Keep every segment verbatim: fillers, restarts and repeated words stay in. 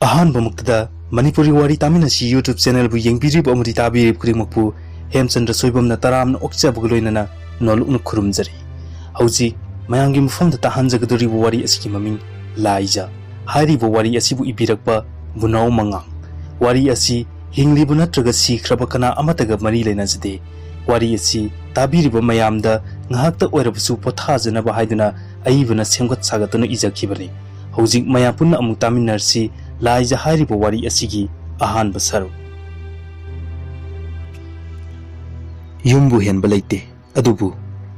ꯑꯍꯥꯟꯕꯃꯛꯇꯗ ꯃꯅꯤꯄꯨꯔꯤ ꯋꯥꯔꯤ ꯇꯥꯃꯤꯟꯅꯁꯤ YouTube channelꯕꯨ ꯌꯦꯡꯕꯤꯔꯤꯕ ꯑꯃꯗꯤ ꯇꯥꯕꯤꯔꯤꯕ ꯈꯨꯗꯤꯡꯃꯛꯄꯨ ꯍꯦꯝꯆꯟꯗ꯭ꯔ ꯁꯣꯏꯕꯝꯅ ꯇꯔꯥꯝꯅ ꯑꯣꯛꯆꯕꯒ ꯂꯣꯏꯅꯅ ꯅꯣꯂꯨꯛꯅ ꯈꯨꯔꯨꯝꯖꯔꯤ꯫ ꯍꯧꯖꯤꯛ ꯃꯌꯥꯝꯒꯤ ꯃꯐꯝꯗ ꯇꯥꯍꯟꯖꯒꯗꯧꯔꯤꯕ ꯋꯥꯔꯤ ꯑꯁꯤꯒꯤ ꯃꯃꯤꯡ ꯂꯥꯏꯖ꯫ ꯍꯥꯏꯔꯤꯕ ꯋꯥꯔꯤ ꯑꯁꯤꯕꯨ ꯏꯕꯤꯔꯛꯄ ꯕꯨꯅꯥꯎ ꯃꯉꯥꯡ꯫ ꯋꯥꯔꯤ ꯑꯁꯤ ꯍꯤꯡꯂꯤꯕ ꯅꯠꯇ꯭ꯔꯒ ꯁꯤꯈ꯭ꯔꯕ ꯀꯅꯥ ꯑꯃꯠꯇꯒ ꯃꯔꯤ ꯂꯩꯅꯖꯗꯦ꯫ ꯋꯥꯔꯤ ꯑꯁꯤ ꯇꯥꯕꯤꯔꯤꯕ ꯃꯌꯥꯝꯗ ꯉꯥꯏꯍꯥꯛꯇ ꯑꯣꯏꯔꯕꯁꯨ ꯄꯣꯊꯥꯖꯅꯕ ꯍꯥꯏꯗꯨꯅ ꯑꯏꯕꯅ ꯁꯦꯝꯒꯠ ꯁꯥꯒꯠꯇꯨꯅ ꯏꯖꯈꯤꯕꯅꯤ꯫ ꯍꯧꯖꯤꯛ ꯃꯌꯥꯝ ꯄꯨꯟꯅ ꯑꯃꯨꯛ ꯇꯥꯃꯤꯟꯅꯔꯁꯤ ꯂꯥꯏꯖ ꯍꯥꯏꯔꯤꯕ ꯋꯥꯔꯤ ꯑꯁꯤꯒꯤ ꯑꯍꯥꯟꯕ ꯁꯔꯨꯛ꯫ ꯌꯨꯝꯕꯨ ꯍꯦꯟꯕ ꯂꯩꯇꯦ, ꯑꯗꯨꯕꯨ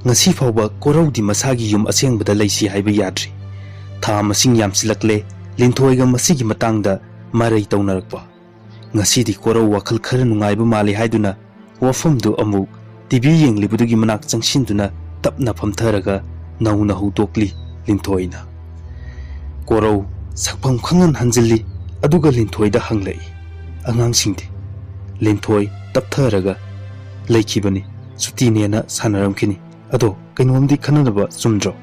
ꯉꯁꯤ ꯐꯥꯎꯕ ꯀꯣꯔꯧꯗꯤ ꯃꯁꯥꯒꯤ ꯌꯨꯝ ꯑꯁꯦꯡꯕꯗ ꯂꯩꯁꯤ ꯍꯥꯏꯕ ꯌꯥꯗ꯭ꯔꯤ꯫ ꯊꯥ ꯃꯁꯤꯡ ꯌꯥꯝꯁꯤꯜꯂꯛꯂꯦ, ꯂꯤꯟꯊꯣꯏꯒ ꯃꯁꯤꯒꯤ ꯃꯇꯥꯡꯗ ꯃꯔꯩ ꯇꯧꯅꯔꯛꯄ꯫ ꯉꯁꯤꯗꯤ ꯀꯣꯔꯧ ꯋꯥꯈꯜ ꯈꯔ ꯅꯨꯡꯉꯥꯏꯕ ꯃꯥꯜꯂꯤ ꯍꯥꯏꯗꯨꯅ ꯋꯥꯐꯝꯗꯨ ꯑꯃꯨꯛ ꯇꯤꯚꯤ ꯌꯦꯡꯂꯤꯕꯗꯨꯒꯤ ꯃꯅꯥꯛ ꯆꯪꯁꯤꯟꯗꯨꯅ ꯇꯞꯅ ꯐꯝꯊꯔꯒ ꯅꯧꯅ ꯍꯧꯗꯣꯛꯂꯤ ꯂꯤꯟꯊꯣꯏꯅ꯫ ꯀꯣꯔꯧ ꯁꯛꯐꯝ ꯈꯪꯍꯟ ꯍꯟꯖꯤꯜꯂꯤ, ꯑꯗꯨꯒ ꯂꯤꯟꯊꯣꯏꯗ ꯍꯪꯂꯛꯏ, "ꯑꯉꯥꯡꯁꯤꯡꯗꯤ?" ꯂꯤꯟꯊꯣꯏ ꯇꯞꯊꯔꯒ, "ꯂꯩꯈꯤꯕꯅꯤ, ꯁꯨꯇꯤꯅꯦꯅ ꯁꯥꯟꯅꯔꯝꯈꯤꯅꯤ꯫ ꯑꯗꯣ ꯀꯩꯅꯣꯝꯗꯤ ꯈꯟꯅꯅꯕ ꯆꯨꯝꯗ꯭ꯔꯣ?"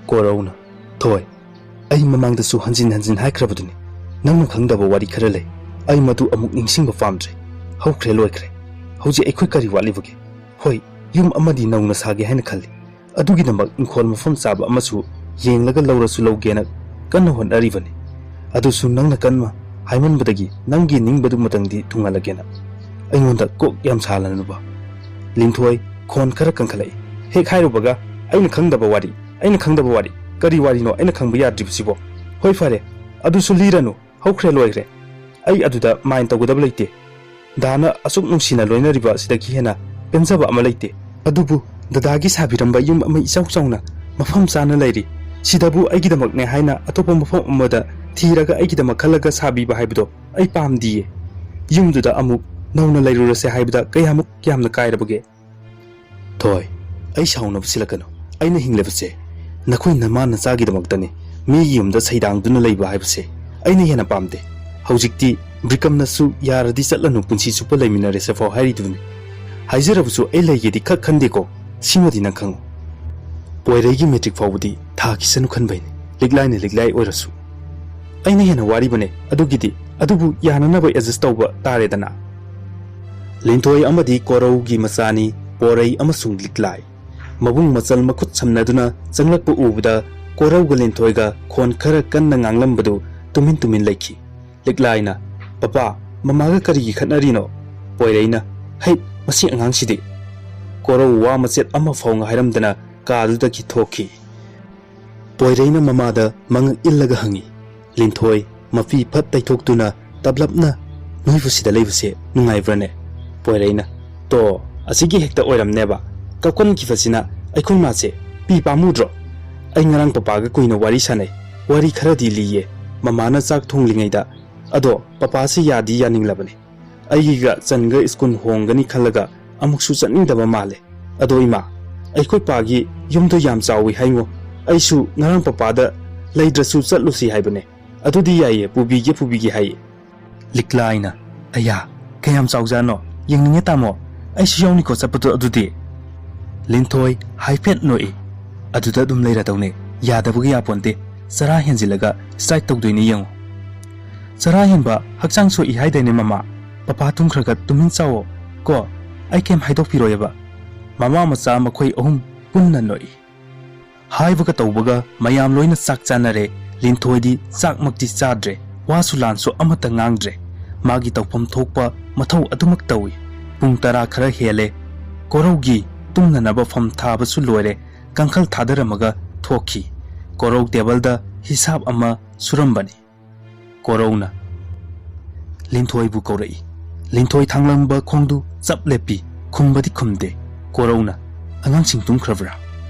ꯀꯣꯔꯧꯅ, "ꯊꯣꯏ, ꯑꯩ ꯃꯃꯥꯡꯗꯁꯨ ꯍꯟꯖꯤꯟ ꯍꯟꯖꯤꯟ ꯍꯥꯏꯈ꯭ꯔꯕꯗꯨꯅꯤ, ꯅꯪꯅ ꯈꯪꯗꯕ ꯋꯥꯔꯤ ꯈꯔ ꯂꯩ꯫ ꯑꯩ ꯃꯗꯨ ꯑꯃꯨꯛ ꯅꯤꯡꯁꯤꯡꯕ ꯄꯥꯝꯗ꯭ꯔꯦ꯫ ꯍꯧꯈ꯭ꯔꯦ ꯂꯣꯏꯈ꯭ꯔꯦ꯫ ꯍꯧꯖꯤꯛ ꯑꯩꯈꯣꯏ ꯀꯔꯤ ꯋꯥꯠꯂꯤꯕꯒꯦ? ꯍꯣꯏ, ꯌꯨꯝ ꯑꯃꯗꯤ ꯅꯧꯅ ꯁꯥꯒꯦ ꯍꯥꯏꯅ ꯈꯜꯂꯤ꯫ ꯑꯗꯨꯒꯤꯗꯃꯛ ꯏꯪꯈꯣꯜ ꯃꯐꯝ ꯆꯥꯕ ꯑꯃꯁꯨ ꯌꯦꯡꯂꯒ ꯂꯧꯔꯁꯨ ꯂꯧꯒꯦꯅ ꯀꯟꯅ ꯍꯣꯠꯅꯔꯤꯕꯅꯤ꯫ ꯑꯗꯨꯁꯨ ꯅꯪꯅ ꯀꯟꯅ ꯍꯥꯏꯃꯟꯕꯗꯒꯤ ꯅꯪꯒꯤ ꯅꯤꯡꯕꯗꯨꯃꯇꯪꯗꯤ ꯊꯨꯡꯍꯜꯂꯒꯦꯅ꯫ ꯑꯩꯉꯣꯟꯗ ꯀꯣꯛ ꯌꯥꯝ ꯁꯥꯍꯜꯂꯅꯨꯕ꯫" ꯂꯤꯟꯊꯣꯏ ꯈꯣꯟ ꯈꯔ ꯀꯟꯈꯠꯂꯛꯏ꯫ "ꯍꯦꯛ ꯍꯥꯏꯔꯨꯕꯒ ꯑꯩꯅ ꯈꯪꯗꯕ ꯋꯥꯔꯤ, ꯑꯩꯅ ꯈꯪꯗꯕ ꯋꯥꯔꯤ, ꯀꯔꯤ ꯋꯥꯔꯤꯅꯣ ꯑꯩꯅ ꯈꯪꯕ ꯌꯥꯗ꯭ꯔꯤꯕꯁꯤꯕꯣ? ꯍꯣꯏ ꯐꯔꯦ, ꯑꯗꯨꯁꯨ ꯂꯤꯔꯅꯨ, ꯍꯧꯈ꯭ꯔꯦ ꯂꯣꯏꯈ꯭ꯔꯦ꯫ ꯑꯩ ꯑꯗꯨꯗ mind ꯇꯧꯒꯗꯕ ꯂꯩꯇꯦ꯫ ꯗꯥꯅ ꯑꯁꯨꯛ ꯅꯨꯡꯁꯤꯅ ꯂꯣꯏꯅꯔꯤꯕ ꯑꯁꯤꯗꯒꯤ ꯍꯦꯟꯅ ꯄꯦꯟꯖꯕ ꯑꯃ ꯂꯩꯇꯦ꯫ ꯑꯗꯨꯕꯨ ꯗꯗꯥꯒꯤ ꯁꯥꯕꯤꯔꯝꯕ ꯌꯨꯝ ꯑꯃ ꯏꯆꯥꯎ ꯆꯥꯎꯅ ꯃꯐꯝ ꯆꯥꯅ ꯂꯩꯔꯤ꯫ ꯁꯤꯗꯕꯨ ꯑꯩꯒꯤꯗꯃꯛꯅꯦ ꯍꯥꯏꯅ ꯑꯇꯣꯞꯄ ꯃꯐꯝ ꯑꯃꯗ ꯊꯤꯔꯒ ꯑꯩꯒꯤꯗꯃꯛ ꯈꯜꯂꯒ ꯁꯥꯕꯤꯕ ꯍꯥꯏꯕꯗꯣ ꯑꯩ ꯄꯥꯝꯗꯤꯌꯦ꯫ ꯌꯨꯝꯗꯨꯗ ꯑꯃꯨꯛ ꯅꯧꯅ ꯂꯩꯔꯨꯔꯁꯦ ꯍꯥꯏꯕꯗ ꯀꯌꯥꯃꯨꯛ ꯌꯥꯝꯅ ꯀꯥꯏꯔꯕꯒꯦ?" "ꯊꯣꯏ, ꯑꯩ ꯁꯥꯎꯅꯕ ꯁꯤꯜꯂꯛꯀꯅꯨ꯫ ꯑꯩꯅ ꯍꯤꯡꯂꯤꯕꯁꯦ ꯅꯈꯣꯏ ꯅꯃꯥ ꯅꯆꯥꯒꯤꯗꯃꯛꯇꯅꯤ꯫ ꯃꯤꯒꯤ ꯌꯨꯝꯗ ꯁꯩꯗꯥꯡꯗꯨꯅ ꯂꯩꯕ ꯍꯥꯏꯕꯁꯦ ꯑꯩꯅ ꯍꯦꯟꯅ ꯄꯥꯝꯗꯦ꯫ ꯍꯧꯖꯤꯛꯇꯤ ꯕ꯭ꯔꯤꯀꯝꯅꯁꯨ ꯌꯥꯔꯗꯤ ꯆꯠꯂꯅꯨ, ꯄꯨꯟꯁꯤ ꯆꯨꯞꯄ ꯂꯩꯃꯤꯟꯅꯔꯁꯦ ꯐꯥꯎ ꯍꯥꯏꯔꯤꯗꯨꯅꯤ꯫ ꯍꯥꯏꯖꯔꯕꯁꯨ ꯑꯩ ꯂꯩꯒꯦꯗꯤ ꯈꯛ ꯈꯟꯗꯦꯀꯣ, ꯁꯤꯃꯗꯤ ꯅꯪ ꯈꯪꯉꯨ꯫ ꯄꯣꯏꯔꯩꯒꯤ ꯃꯦꯇ꯭ꯔꯤꯛ ꯐꯥꯎꯕꯗꯤ ꯊꯥꯈꯤꯁꯅꯨ ꯈꯟꯕꯩꯅꯤ, ꯂꯤꯛꯂꯥꯏꯅ ꯂꯤꯛꯂꯥꯏ ꯑꯣꯏꯔꯁꯨ꯫" ꯑꯩꯅ ꯍꯦꯟꯅ ꯋꯥꯔꯤꯕꯅꯦ꯫ ꯑꯗꯨꯒꯤꯗꯤ, ꯑꯗꯨꯕꯨ ꯌꯥꯅꯅꯕ adjust ꯇꯧꯕ ꯇꯥꯔꯦꯗꯅ꯫ ꯂꯤꯟꯊꯣꯏ ꯑꯃꯗꯤ ꯀꯣꯔꯧꯒꯤ ꯃꯆꯥꯅꯤ ꯄꯣꯏꯔꯩ ꯑꯃꯁꯨꯡ ꯂꯤꯛꯂꯥꯏ꯫ ꯃꯕꯨꯡ ꯃꯆꯜ ꯃꯈꯨꯠ ꯁꯝꯅꯗꯨꯅ ꯆꯪꯂꯛꯄ ꯎꯕꯗ ꯀꯣꯔꯧꯒ ꯂꯤꯟꯊꯣꯏꯒ ꯈꯣꯟ ꯈꯔ ꯀꯟꯅ ꯉꯥꯡꯂꯝꯕꯗꯨ ꯇꯨꯃꯤꯟ ꯇꯨꯃꯤꯟ ꯂꯩꯈꯤ꯫ ꯂꯤꯛꯂꯥꯏꯅ, "ꯄꯄꯥ, ꯃꯃꯥꯒ ꯀꯔꯤꯒꯤ ꯈꯠꯅꯔꯤꯅꯣ?" ꯄꯣꯏꯔꯩꯅ, "ꯍꯩ, ꯃꯁꯤ ꯑꯉꯥꯡꯁꯤꯗꯤ!" ꯀꯣꯔꯧ ꯋꯥ ꯃꯆꯦꯠ ꯑꯃ ꯐꯥꯎ ꯍꯥꯏꯔꯝꯗꯅ ꯀꯥꯗꯨꯗꯒꯤ ꯊꯣꯛꯈꯤ꯫ ꯄꯣꯏꯔꯩꯅ ꯃꯃꯥꯗ ꯃꯉꯛ ꯏꯜꯂꯒ ꯍꯪꯉꯤ꯫ ꯂꯤꯟꯊꯣꯏ ꯃꯄꯤ ꯐꯠ ꯇꯩꯊꯣꯛꯇꯨꯅ ꯇꯞꯂꯞꯅ, "ꯅꯣꯏꯕꯨ ꯁꯤꯗ ꯂꯩꯕꯁꯦ ꯅꯨꯡꯉꯥꯏꯕ꯭ꯔꯅꯦ?" ꯄꯣꯏꯔꯩꯅ, "ꯇꯣ, ꯑꯁꯤꯒꯤ ꯍꯦꯛꯇ ꯑꯣꯏꯔꯝꯅꯦꯕ꯫ ꯀꯞꯀꯟꯈꯤꯕꯁꯤꯅ ꯑꯩꯈꯣꯏ ꯃꯥꯁꯦ ꯄꯤ ꯄꯥꯝꯃꯨꯗ꯭ꯔꯣ? ꯑꯩ ꯉꯔꯥꯡ ꯄꯄꯥꯒ ꯀꯨꯏꯅ ꯋꯥꯔꯤ ꯁꯥꯟꯅꯩ꯫ ꯋꯥꯔꯤ ꯈꯔꯗꯤ ꯂꯤꯌꯦ ꯃꯃꯥꯅ ꯆꯥꯛ ꯊꯣꯡꯂꯤꯉꯩꯗ꯫ ꯑꯗꯣ ꯄꯄꯥꯁꯦ ꯌꯥꯗꯤ ꯌꯥꯅꯤꯡꯂꯕꯅꯦ꯫ ꯑꯩꯒꯤꯒ ꯆꯟꯒ ꯁ꯭ꯀꯨꯜ ꯍꯣꯡꯒꯅꯤ ꯈꯜꯂꯒ ꯑꯃꯨꯛꯁꯨ ꯆꯠꯅꯤꯡꯗꯕ ꯃꯥꯜꯂꯦ꯫ ꯑꯗꯣ ꯏꯃꯥ, ꯑꯩꯈꯣꯏ ꯄꯥꯒꯤ ꯌꯨꯝꯗꯣ ꯌꯥꯝ ꯆꯥꯎꯋꯤ ꯍꯥꯏꯉꯣ꯫ ꯑꯩꯁꯨ ꯉꯔꯥꯡ ꯄꯄꯥꯗ ꯂꯩꯗ꯭ꯔꯁꯨ ꯆꯠꯂꯨꯁꯤ ꯍꯥꯏꯕꯅꯦ꯫ ꯑꯗꯨꯗꯤ ꯌꯥꯏꯌꯦ, ꯄꯨꯕꯤꯒꯦ, ꯄꯨꯕꯤꯒꯦ ꯍꯥꯏꯌꯦ꯫" ꯂꯤꯛꯂꯥꯏꯅ, "ꯑꯌꯥ, ꯀꯌꯥꯝ ꯆꯥꯎꯖꯥꯠꯅꯣ? ꯌꯦꯡꯅꯤꯡꯉꯦ ꯇꯥꯃꯣ꯫ ꯑꯩꯁꯨ ꯌꯥꯎꯅꯤꯀꯣ ꯆꯠꯄꯗꯣ ꯑꯗꯨꯗꯤ?" ꯂꯤꯟꯊꯣꯏ ꯍꯥꯏꯐꯦꯠ ꯅꯣꯛꯏ꯫ "ꯑꯗꯨꯗ ꯑꯗꯨꯝ ꯂꯩꯔꯗꯧꯅꯦ꯫ ꯌꯥꯗꯕꯒ ꯌꯥꯄꯣꯟꯇꯦ꯫ ꯆꯔꯥ ꯍꯦꯟꯖꯤꯜꯂꯒ strike ꯇꯧꯗꯣꯏꯅꯦ ꯌꯦꯡꯉꯣ꯫" "ꯆꯔꯥ ꯍꯦꯟꯕ ꯍꯛꯆꯥꯡ ꯁꯣꯛꯏ ꯍꯥꯏꯗꯥꯏꯅꯦ ꯃꯃꯥ? ꯄꯄꯥ ꯇꯨꯝꯈ꯭ꯔꯒ ꯇꯨꯃꯤꯟ ꯆꯥꯎꯋꯣ ꯀꯣ꯫ ꯑꯩ ꯀꯩꯝ ꯍꯥꯏꯗꯣꯛꯄꯤꯔꯣꯏꯕ꯫" ꯃꯃꯥ ꯃꯆꯥ ꯃꯈꯣꯏ ꯑꯍꯨꯝ ꯄꯨꯟꯅ ꯅꯣꯛꯏ꯫ ꯍꯥꯏꯕꯒ ꯇꯧꯕꯒ ꯃꯌꯥꯝ ꯂꯣꯏꯅ ꯆꯥꯛ ꯆꯥꯅꯔꯦ꯫ ꯂꯤꯟꯊꯣꯏꯗꯤ ꯆꯥꯛꯃꯛꯇꯤ ꯆꯥꯗ꯭ꯔꯦ꯫ ꯋꯥꯁꯨ ꯂꯥꯟꯁꯨ ꯑꯃꯠꯇ ꯉꯥꯡꯗ꯭ꯔꯦ꯫ ꯃꯥꯒꯤ ꯇꯧꯐꯝ ꯊꯣꯛꯄ ꯃꯊꯧ ꯑꯗꯨꯃꯛ ꯇꯧꯏ꯫ ꯄꯨꯡ ꯇꯔꯥ ꯈꯔ ꯍꯦꯜꯂꯦ꯫ ꯀꯣꯔꯧꯒꯤ ꯇꯨꯝꯅꯅꯕ ꯐꯝ ꯊꯥꯕꯁꯨ ꯂꯣꯏꯔꯦ꯫ ꯀꯥꯡꯈꯜ ꯊꯥꯗꯔꯝꯃꯒ ꯊꯣꯛꯈꯤ꯫ ꯀꯣꯔꯧ ꯇꯦꯕꯜꯗ ꯍꯤꯁꯥꯞ ꯑꯃ ꯁꯨꯔꯝꯕꯅꯤ꯫ ꯀꯣꯔꯧꯅ ꯂꯤꯟꯊꯣꯏꯕꯨ ꯀꯧꯔꯛꯏ꯫ ꯂꯤꯟꯊꯣꯏ ꯊꯥꯡꯂꯝꯕ ꯈꯣꯡꯗꯨ ꯆꯞ ꯂꯦꯞꯄꯤ꯫ ꯈꯨꯝꯕꯗꯤ ꯈꯨꯝꯗꯦ꯫ ꯀꯣꯔꯧꯅ, "ꯑꯉꯥꯡꯁꯤꯡ ꯇꯨꯝꯈ꯭ꯔꯕ꯭ꯔꯥ?"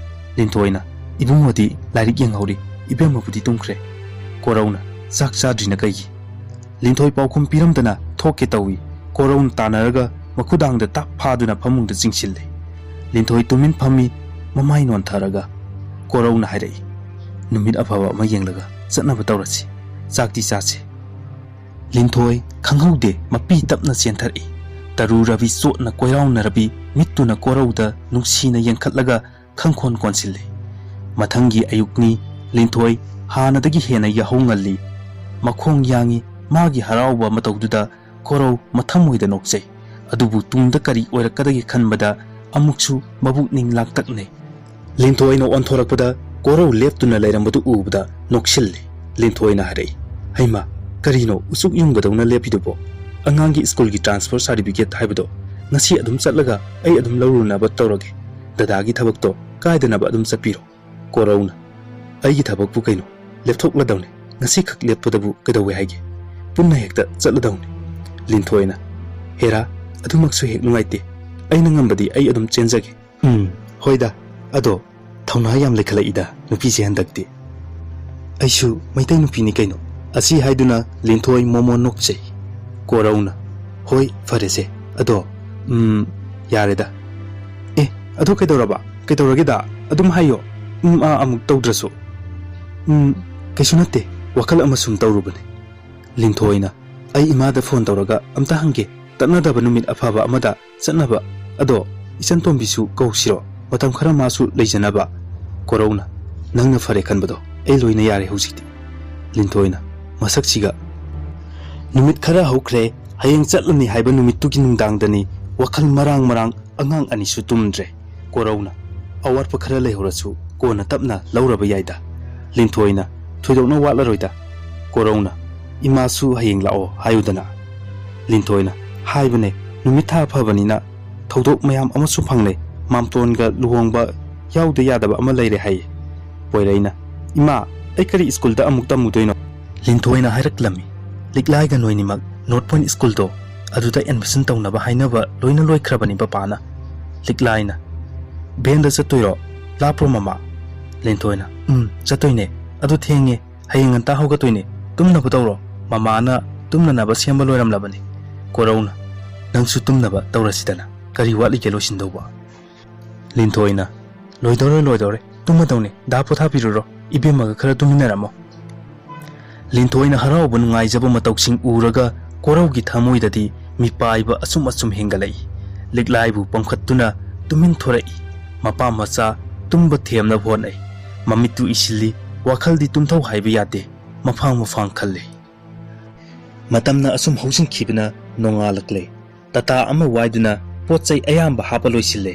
ꯂꯤꯟꯊꯣꯏꯅ, "ꯏꯕꯨꯡꯉꯣꯗꯤ ꯂꯥꯏꯔꯤꯛ ꯌꯦꯡꯍꯧꯔꯤ, ꯏꯕꯦꯝꯃꯕꯨꯗꯤ ꯇꯨꯝꯈ꯭ꯔꯦ꯫" ꯀꯣꯔꯧꯅ, "ꯆꯥꯛ ꯆꯥꯗ꯭ꯔꯤꯅ ꯀꯩꯒꯤ?" ꯂꯤꯟꯊꯣꯏ ꯄꯥꯎꯈꯨꯝ ꯄꯤꯔꯝꯗꯅ ꯊꯣꯛꯀꯦ ꯇꯧꯏ꯫ ꯀꯣꯔꯧꯅ ꯇꯥꯟꯅꯔꯒ ꯃꯈꯨꯗꯥꯡꯗ ꯇꯥꯞ ꯐꯥꯗꯨꯅ ꯐꯃꯨꯡꯗ ꯆꯤꯡꯁꯤꯜꯂꯦ꯫ ꯂꯤꯟꯊꯣꯏ ꯇꯨꯃꯤꯟ ꯐꯝꯃꯤ, ꯃꯃꯥꯏ ꯅꯣꯟꯊꯔꯒ꯫ ꯀꯣꯔꯧꯅ ꯍꯥꯏꯔꯛꯏ, "ꯅꯨꯃꯤꯠ ꯑꯐꯕ ꯑꯃ ꯌꯦꯡꯂꯒ ꯆꯠꯅꯕ ꯇꯧꯔꯁꯤ꯫ ꯆꯥꯛꯇꯤ ꯆꯥꯁꯤ꯫" ꯂꯤꯟꯊꯣꯏ ꯈꯪꯍꯧꯗꯦ ꯃꯄꯤ ꯇꯞꯅ ꯆꯦꯟꯊꯔꯛꯏ꯫ ꯇꯔꯨ ꯔꯕꯤ ꯆꯣꯠꯅ ꯀꯣꯏꯔꯥꯎꯅꯔꯕꯤ ꯃꯤꯠꯇꯨꯅ ꯀꯣꯔꯧꯗ ꯅꯨꯡꯁꯤꯅ ꯌꯦꯡꯈꯠꯂꯒ ꯈꯪꯈꯣꯟ ꯀꯣꯟꯁꯤꯜꯂꯤ꯫ ꯃꯊꯪꯒꯤ ꯑꯌꯨꯛꯅꯤ꯫ ꯂꯤꯟꯊꯣꯏ ꯍꯥꯟꯅꯗꯒꯤ ꯍꯦꯟꯅ ꯌꯥꯍꯧ ꯉꯜꯂꯤ꯫ ꯃꯈꯣꯡ ꯌꯥꯡꯏ꯫ ꯃꯥꯒꯤ ꯍꯔꯥꯎꯕ ꯃꯇꯧꯗꯨꯗ ꯀꯣꯔꯧ ꯃꯊꯃꯣꯏꯗ ꯅꯣꯛꯆꯩ꯫ ꯑꯗꯨꯕꯨ ꯇꯨꯡꯗ ꯀꯔꯤ ꯑꯣꯏꯔꯛꯀꯗꯒꯦ ꯈꯟꯕꯗ ꯑꯃꯨꯛꯁꯨ ꯃꯕꯨꯛꯅꯤꯡ ꯂꯥꯡꯇꯛꯅꯩ꯫ ꯂꯤꯟꯊꯣꯏꯅ ꯑꯣꯟꯊꯣꯔꯛꯄꯗ ꯀꯣꯔꯧ ꯂꯦꯞꯇꯨꯅ ꯂꯩꯔꯝꯕꯗꯨ ꯎꯕꯗ ꯅꯣꯛꯁꯤꯜꯂꯤ꯫ ꯂꯤꯟꯊꯣꯏꯅ ꯍꯥꯏꯔꯛꯏ, "ꯍꯩꯃꯥ, ꯀꯔꯤꯅꯣ ꯎꯆꯨꯛ ꯌꯨꯡꯕꯗꯧꯅ ꯂꯦꯞꯄꯤꯗꯨꯕꯣ? ꯑꯉꯥꯡꯒꯤ ꯁ꯭ꯀꯨꯜꯒꯤ transfer certificate ꯍꯥꯏꯕꯗꯣ ꯉꯁꯤ ꯑꯗꯨꯝ ꯆꯠꯂꯒ ꯑꯩ ꯑꯗꯨꯝ ꯂꯧꯔꯨꯅꯕ ꯇꯧꯔꯒꯦ꯫ ꯗꯗꯥꯒꯤ ꯊꯕꯛꯇꯣ ꯀꯥꯏꯗꯅꯕ ꯑꯗꯨꯝ ꯆꯠꯄꯤꯔꯣ꯫" ꯀꯣꯔꯧꯅ, "ꯑꯩꯒꯤ ꯊꯕꯛꯄꯨ ꯀꯩꯅꯣ? ꯂꯦꯞꯊꯣꯛꯂꯗꯧꯅꯦ꯫ ꯉꯁꯤꯈꯛ ꯂꯦꯞꯄꯗꯕꯨ ꯀꯩꯗꯧꯋꯦ ꯍꯥꯏꯒꯦ? ꯄꯨꯟꯅ ꯍꯦꯛꯇ ꯆꯠꯂꯗꯧꯅꯦ꯫" ꯂꯤꯟꯊꯣꯏꯅ, "ꯍꯦꯔꯥ, ꯑꯗꯨꯃꯛꯁꯨ ꯍꯦꯛ ꯅꯨꯡꯉꯥꯏꯇꯦ꯫ ꯑꯩꯅ ꯉꯝꯕꯗꯤ ꯑꯩ ꯑꯗꯨꯝ ꯆꯦꯟꯖꯒꯦ꯫" "ꯎꯝ, ꯍꯣꯏꯗ꯫ ꯑꯗꯣ ꯊꯧꯅꯥ ꯌꯥꯝ ꯂꯩꯈꯠꯂꯛꯏꯗ ꯅꯨꯄꯤꯁꯦ ꯍꯟꯗꯛꯇꯤ꯫" "ꯑꯩꯁꯨ ꯃꯩꯇꯩ ꯅꯨꯄꯤꯅꯤ ꯀꯩꯅꯣ꯫" ꯑꯁꯤ ꯍꯥꯏꯗꯨꯅ ꯂꯤꯟꯊꯣꯏ ꯃꯣꯃꯣ ꯅꯣꯛꯆꯩ꯫ ꯀꯣꯔꯧꯅ, "ꯍꯣꯏ, ꯐꯔꯦꯁꯦ꯫ ꯑꯗꯣ, ꯎꯝ, ꯌꯥꯔꯦꯗ꯫" "ꯑꯦ, ꯑꯗꯨ ꯀꯩꯗꯧꯔꯕ? ꯀꯩꯗꯧꯔꯒꯦꯗ? ꯑꯗꯨꯝ ꯍꯥꯏꯌꯣ꯫ ꯎꯝ, ꯑꯥ, ꯑꯃꯨꯛ ꯇꯧꯗ꯭ꯔꯁꯨ꯫" "ꯎꯝ, ꯀꯩꯁꯨ ꯅꯠꯇꯦ꯫ ꯋꯥꯈꯜ ꯑꯃ ꯁꯨꯝ ꯇꯧꯔꯨꯕꯅꯦ꯫" ꯂꯤꯟꯊꯣꯏꯅ, "ꯑꯩ ꯏꯃꯥꯗ phone ꯇꯧꯔꯒ ꯑꯝꯇ ꯍꯪꯒꯦ꯫ ꯇꯠꯅꯗꯕ ꯅꯨꯃꯤꯠ ꯑꯐꯕ ꯑꯃꯗ ꯆꯠꯅꯕ꯫ ꯑꯗꯣ ꯏꯆꯟꯇꯣꯝꯕꯤꯁꯨ ꯀꯧꯁꯤꯔꯣ? ꯃꯇꯝ ꯈꯔ ꯃꯥꯁꯨ ꯂꯩꯖꯅꯕ꯫" ꯀꯣꯔꯧꯅ, "ꯅꯪꯅ ꯐꯔꯦ ꯈꯟꯕꯗꯣ ꯑꯩ ꯂꯣꯏꯅ ꯌꯥꯔꯦ ꯍꯧꯖꯤꯛꯇꯤ꯫" ꯂꯤꯟꯊꯣꯏꯅ, ꯃꯁꯛꯁꯤꯒ, "ꯅꯨꯃꯤꯠ ꯈꯔ ꯍꯧꯈ꯭ꯔꯦ꯫ ꯍꯌꯦꯡ ꯆꯠꯂꯅꯤ ꯍꯥꯏꯕ ꯅꯨꯃꯤꯠꯇꯨꯒꯤ ꯅꯨꯡꯗꯥꯡꯗꯅꯤ ꯋꯥꯈꯜ ꯃꯔꯥꯡ ꯃꯔꯥꯡ, ꯑꯉꯥꯡ ꯑꯅꯤꯁꯨ ꯇꯨꯝꯗ꯭ꯔꯦ꯫" ꯀꯣꯔꯧꯅ, "ꯑꯋꯥꯠꯄ ꯈꯔ ꯂꯩꯍꯧꯔꯁꯨ ꯀꯣꯟꯅ ꯇꯞꯅ ꯂꯧꯔꯕ ꯌꯥꯏꯗ꯫" ꯂꯤꯟꯊꯣꯏꯅ, "ꯊꯣꯏꯗꯣꯛꯅ ꯋꯥꯠꯂꯔꯣꯏꯗ꯫" ꯀꯣꯔꯧꯅ, "ꯏꯃꯥꯁꯨ ꯍꯌꯦꯡ ꯂꯥꯛꯑꯣ ꯍꯥꯏꯌꯨꯗꯅ꯫" ꯂꯤꯟꯊꯣꯏꯅ, "ꯍꯥꯏꯕꯅꯦ, ꯅꯨꯃꯤꯠ ꯊꯥ ꯐꯕꯅꯤꯅ ꯊꯧꯗꯣꯛ ꯃꯌꯥꯝ ꯑꯃꯁꯨ ꯐꯪꯂꯦ꯫ ꯃꯥꯝꯇꯣꯟꯒ ꯂꯨꯍꯣꯡꯕ ꯌꯥꯎꯗ ꯌꯥꯗꯕ ꯑꯃ ꯂꯩꯔꯦ ꯍꯥꯏꯌꯦ꯫" ꯄꯣꯏꯔꯩꯅ, "ꯏꯃꯥ, ꯑꯩ ꯀꯔꯤ ꯁ꯭ꯀꯨꯜꯗ ꯑꯃꯨꯛ ꯇꯝꯃꯨꯗꯣꯏꯅꯣ?" ꯂꯤꯟꯊꯣꯏꯅ ꯍꯥꯏꯔꯛꯂꯝꯃꯤ, "ꯂꯤꯛꯂꯥꯏꯒ ꯅꯣꯏꯅꯤꯃꯛ North Point ꯁ꯭ꯀꯨꯜꯗꯣ ꯑꯗꯨꯗ admission ꯇꯧꯅꯕ ꯍꯥꯏꯅꯕ ꯂꯣꯏꯅ ꯂꯣꯏꯈ꯭ꯔꯕꯅꯤ ꯄꯄꯥꯅ꯫" ꯂꯤꯛꯂꯥꯏꯅ, "ꯚꯦꯟꯗ ꯆꯠꯇꯣꯏꯔꯣ? ꯂꯥꯞꯄ꯭ꯔꯣ ꯃꯃꯥ?" ꯂꯤꯟꯊꯣꯏꯅ, "ꯎꯝ, ꯆꯠꯇꯣꯏꯅꯦ꯫ ꯑꯗꯨ ꯊꯦꯡꯉꯦ꯫ ꯍꯌꯦꯡ ꯉꯟꯇꯥ ꯍꯧꯒꯠꯇꯣꯏꯅꯦ꯫ ꯇꯨꯝꯅꯕ ꯇꯧꯔꯣ꯫ ꯃꯃꯥꯅ ꯇꯨꯝꯅꯅꯕ ꯁꯦꯝꯕ ꯂꯣꯏꯔꯝꯂꯕꯅꯤ꯫" ꯀꯣꯔꯧꯅ, "ꯅꯪꯁꯨ ꯇꯨꯝꯅꯕ ꯇꯧꯔꯁꯤꯗꯅ꯫ ꯀꯔꯤ ꯋꯥꯠꯂꯤꯒꯦ ꯂꯣꯏꯁꯤꯟꯗꯧꯕ?" ꯂꯤꯟꯊꯣꯏꯅ, "ꯂꯣꯏꯗꯧꯔꯦ, ꯂꯣꯏꯗꯧꯔꯦ꯫ ꯇꯨꯝꯃꯗꯧꯅꯦ꯫ ꯗꯥ ꯄꯣꯊꯥꯕꯤꯔꯨꯔꯣ꯫ ꯏꯕꯦꯝꯃꯒ ꯈꯔ ꯇꯨꯃꯤꯟꯅꯔꯝꯃꯣ꯫" ꯂꯤꯟꯊꯣꯏꯅ ꯍꯔꯥꯎꯕ ꯅꯨꯡꯉꯥꯏꯖꯕ ꯃꯇꯧꯁꯤꯡ ꯎꯔꯒ ꯀꯣꯔꯧꯒꯤ ꯊꯃꯣꯏꯗꯗꯤ ꯃꯤꯄꯥꯏꯕ ꯑꯁꯨꯝ ꯑꯁꯨꯝ ꯍꯦꯟꯒꯠꯂꯛꯏ꯫ ꯂꯤꯛꯂꯥꯏꯕꯨ ꯄꯝꯈꯠꯇꯨꯅ ꯇꯨꯃꯤꯟ ꯊꯣꯔꯛꯏ꯫ ꯃꯄꯥ ꯃꯆꯥ ꯇꯨꯝꯕ ꯊꯦꯝꯅꯕ ꯍꯣꯠꯅꯩ꯫ ꯃꯃꯤꯠꯇꯨ ꯏꯁꯤꯜꯂꯤ꯫ ꯋꯥꯈꯜꯗꯤ ꯇꯨꯝꯊꯧ ꯍꯥꯏꯕ ꯌꯥꯗꯦ꯫ ꯃꯐꯥꯡ ꯃꯐꯥꯡ ꯈꯜꯂꯤ꯫ ꯃꯇꯝꯅ ꯑꯁꯨꯝ ꯍꯧꯖꯤꯟꯈꯤꯕꯅ ꯅꯣꯡꯉꯥꯜꯂꯛꯂꯦ꯫ ꯇꯥꯇꯥ ꯑꯃ ꯋꯥꯏꯗꯨꯅ ꯄꯣꯠ ꯆꯩ ꯑꯌꯥꯝꯕ ꯍꯥꯞꯄ ꯂꯣꯏꯁꯤꯜꯂꯦ꯫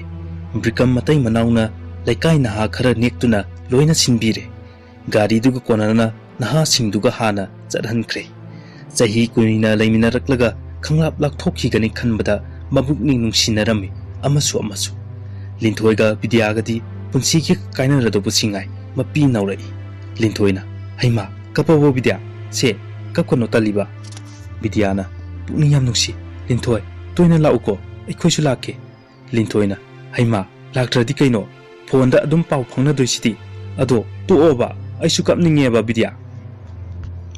ꯕ꯭ꯔꯤꯀꯝ ꯃꯇꯩ ꯃꯅꯥꯎꯅ ꯂꯩꯀꯥꯏ ꯅꯍꯥ ꯈꯔ ꯅꯦꯛꯇꯨꯅ ꯂꯣꯏꯅ ꯁꯤꯟꯕꯤꯔꯦ꯫ ꯒꯥꯔꯤꯗꯨꯒ ꯀꯣꯟꯅꯅ ꯅꯍꯥꯁꯤꯡꯗꯨꯒ ꯍꯥꯟꯅ ꯆꯠꯍꯟꯈ꯭ꯔꯦ꯫ ꯆꯍꯤ ꯀꯨꯏꯅ ꯂꯩꯃꯤꯟꯅꯔꯛꯂꯒ ꯈꯪꯂꯥꯞ ꯂꯥꯞꯊꯣꯛꯈꯤꯒꯅꯤ ꯈꯟꯕꯗ ꯃꯕꯨꯛꯅꯤꯡ ꯅꯨꯡꯁꯤꯅꯔꯝꯃꯤ ꯑꯃꯁꯨ ꯑꯃꯁꯨ꯫ ꯂꯤꯟꯊꯣꯏꯒ ꯕꯤꯗ꯭ꯌꯥꯒꯗꯤ ꯄꯨꯟꯁꯤꯒꯤ ꯀꯥꯏꯅꯔꯗꯧꯕꯁꯤ ꯉꯥꯏ꯫ ꯃꯄꯤ ꯅꯧꯔꯛꯏ꯫ ꯂꯤꯟꯊꯣꯏꯅ, "ꯍꯩꯃꯥ, ꯀꯞꯄꯕꯣ ꯕꯤꯗ꯭ꯌꯥ? ꯁꯦ, ꯀꯞꯀꯅꯣ ꯇꯜꯂꯤꯕ?" ꯕꯤꯗ꯭ꯌꯥꯅ, "ꯄꯨꯛꯅꯤꯡ ꯌꯥꯝ ꯅꯨꯡꯁꯤ꯫ ꯂꯤꯟꯊꯣꯏ, ꯇꯣꯏꯅ ꯂꯥꯛꯎꯀꯣ, ꯑꯩꯈꯣꯏꯁꯨ ꯂꯥꯛꯀꯦ꯫" ꯂꯤꯟꯊꯣꯏꯅ, "ꯍꯩꯃꯥ, ꯂꯥꯛꯇ꯭ꯔꯗꯤ ꯀꯩꯅꯣ? ꯐꯣꯟꯗ ꯑꯗꯨꯝ ꯄꯥꯎ ꯐꯥꯎꯅꯗꯣꯏꯁꯤꯗꯤ꯫ ꯑꯗꯣ ꯇꯣꯛꯑꯣꯕ, ꯑꯩꯁꯨ ꯀꯞꯅꯤꯡꯉꯦꯕ ꯕꯤꯗ꯭ꯌꯥ꯫"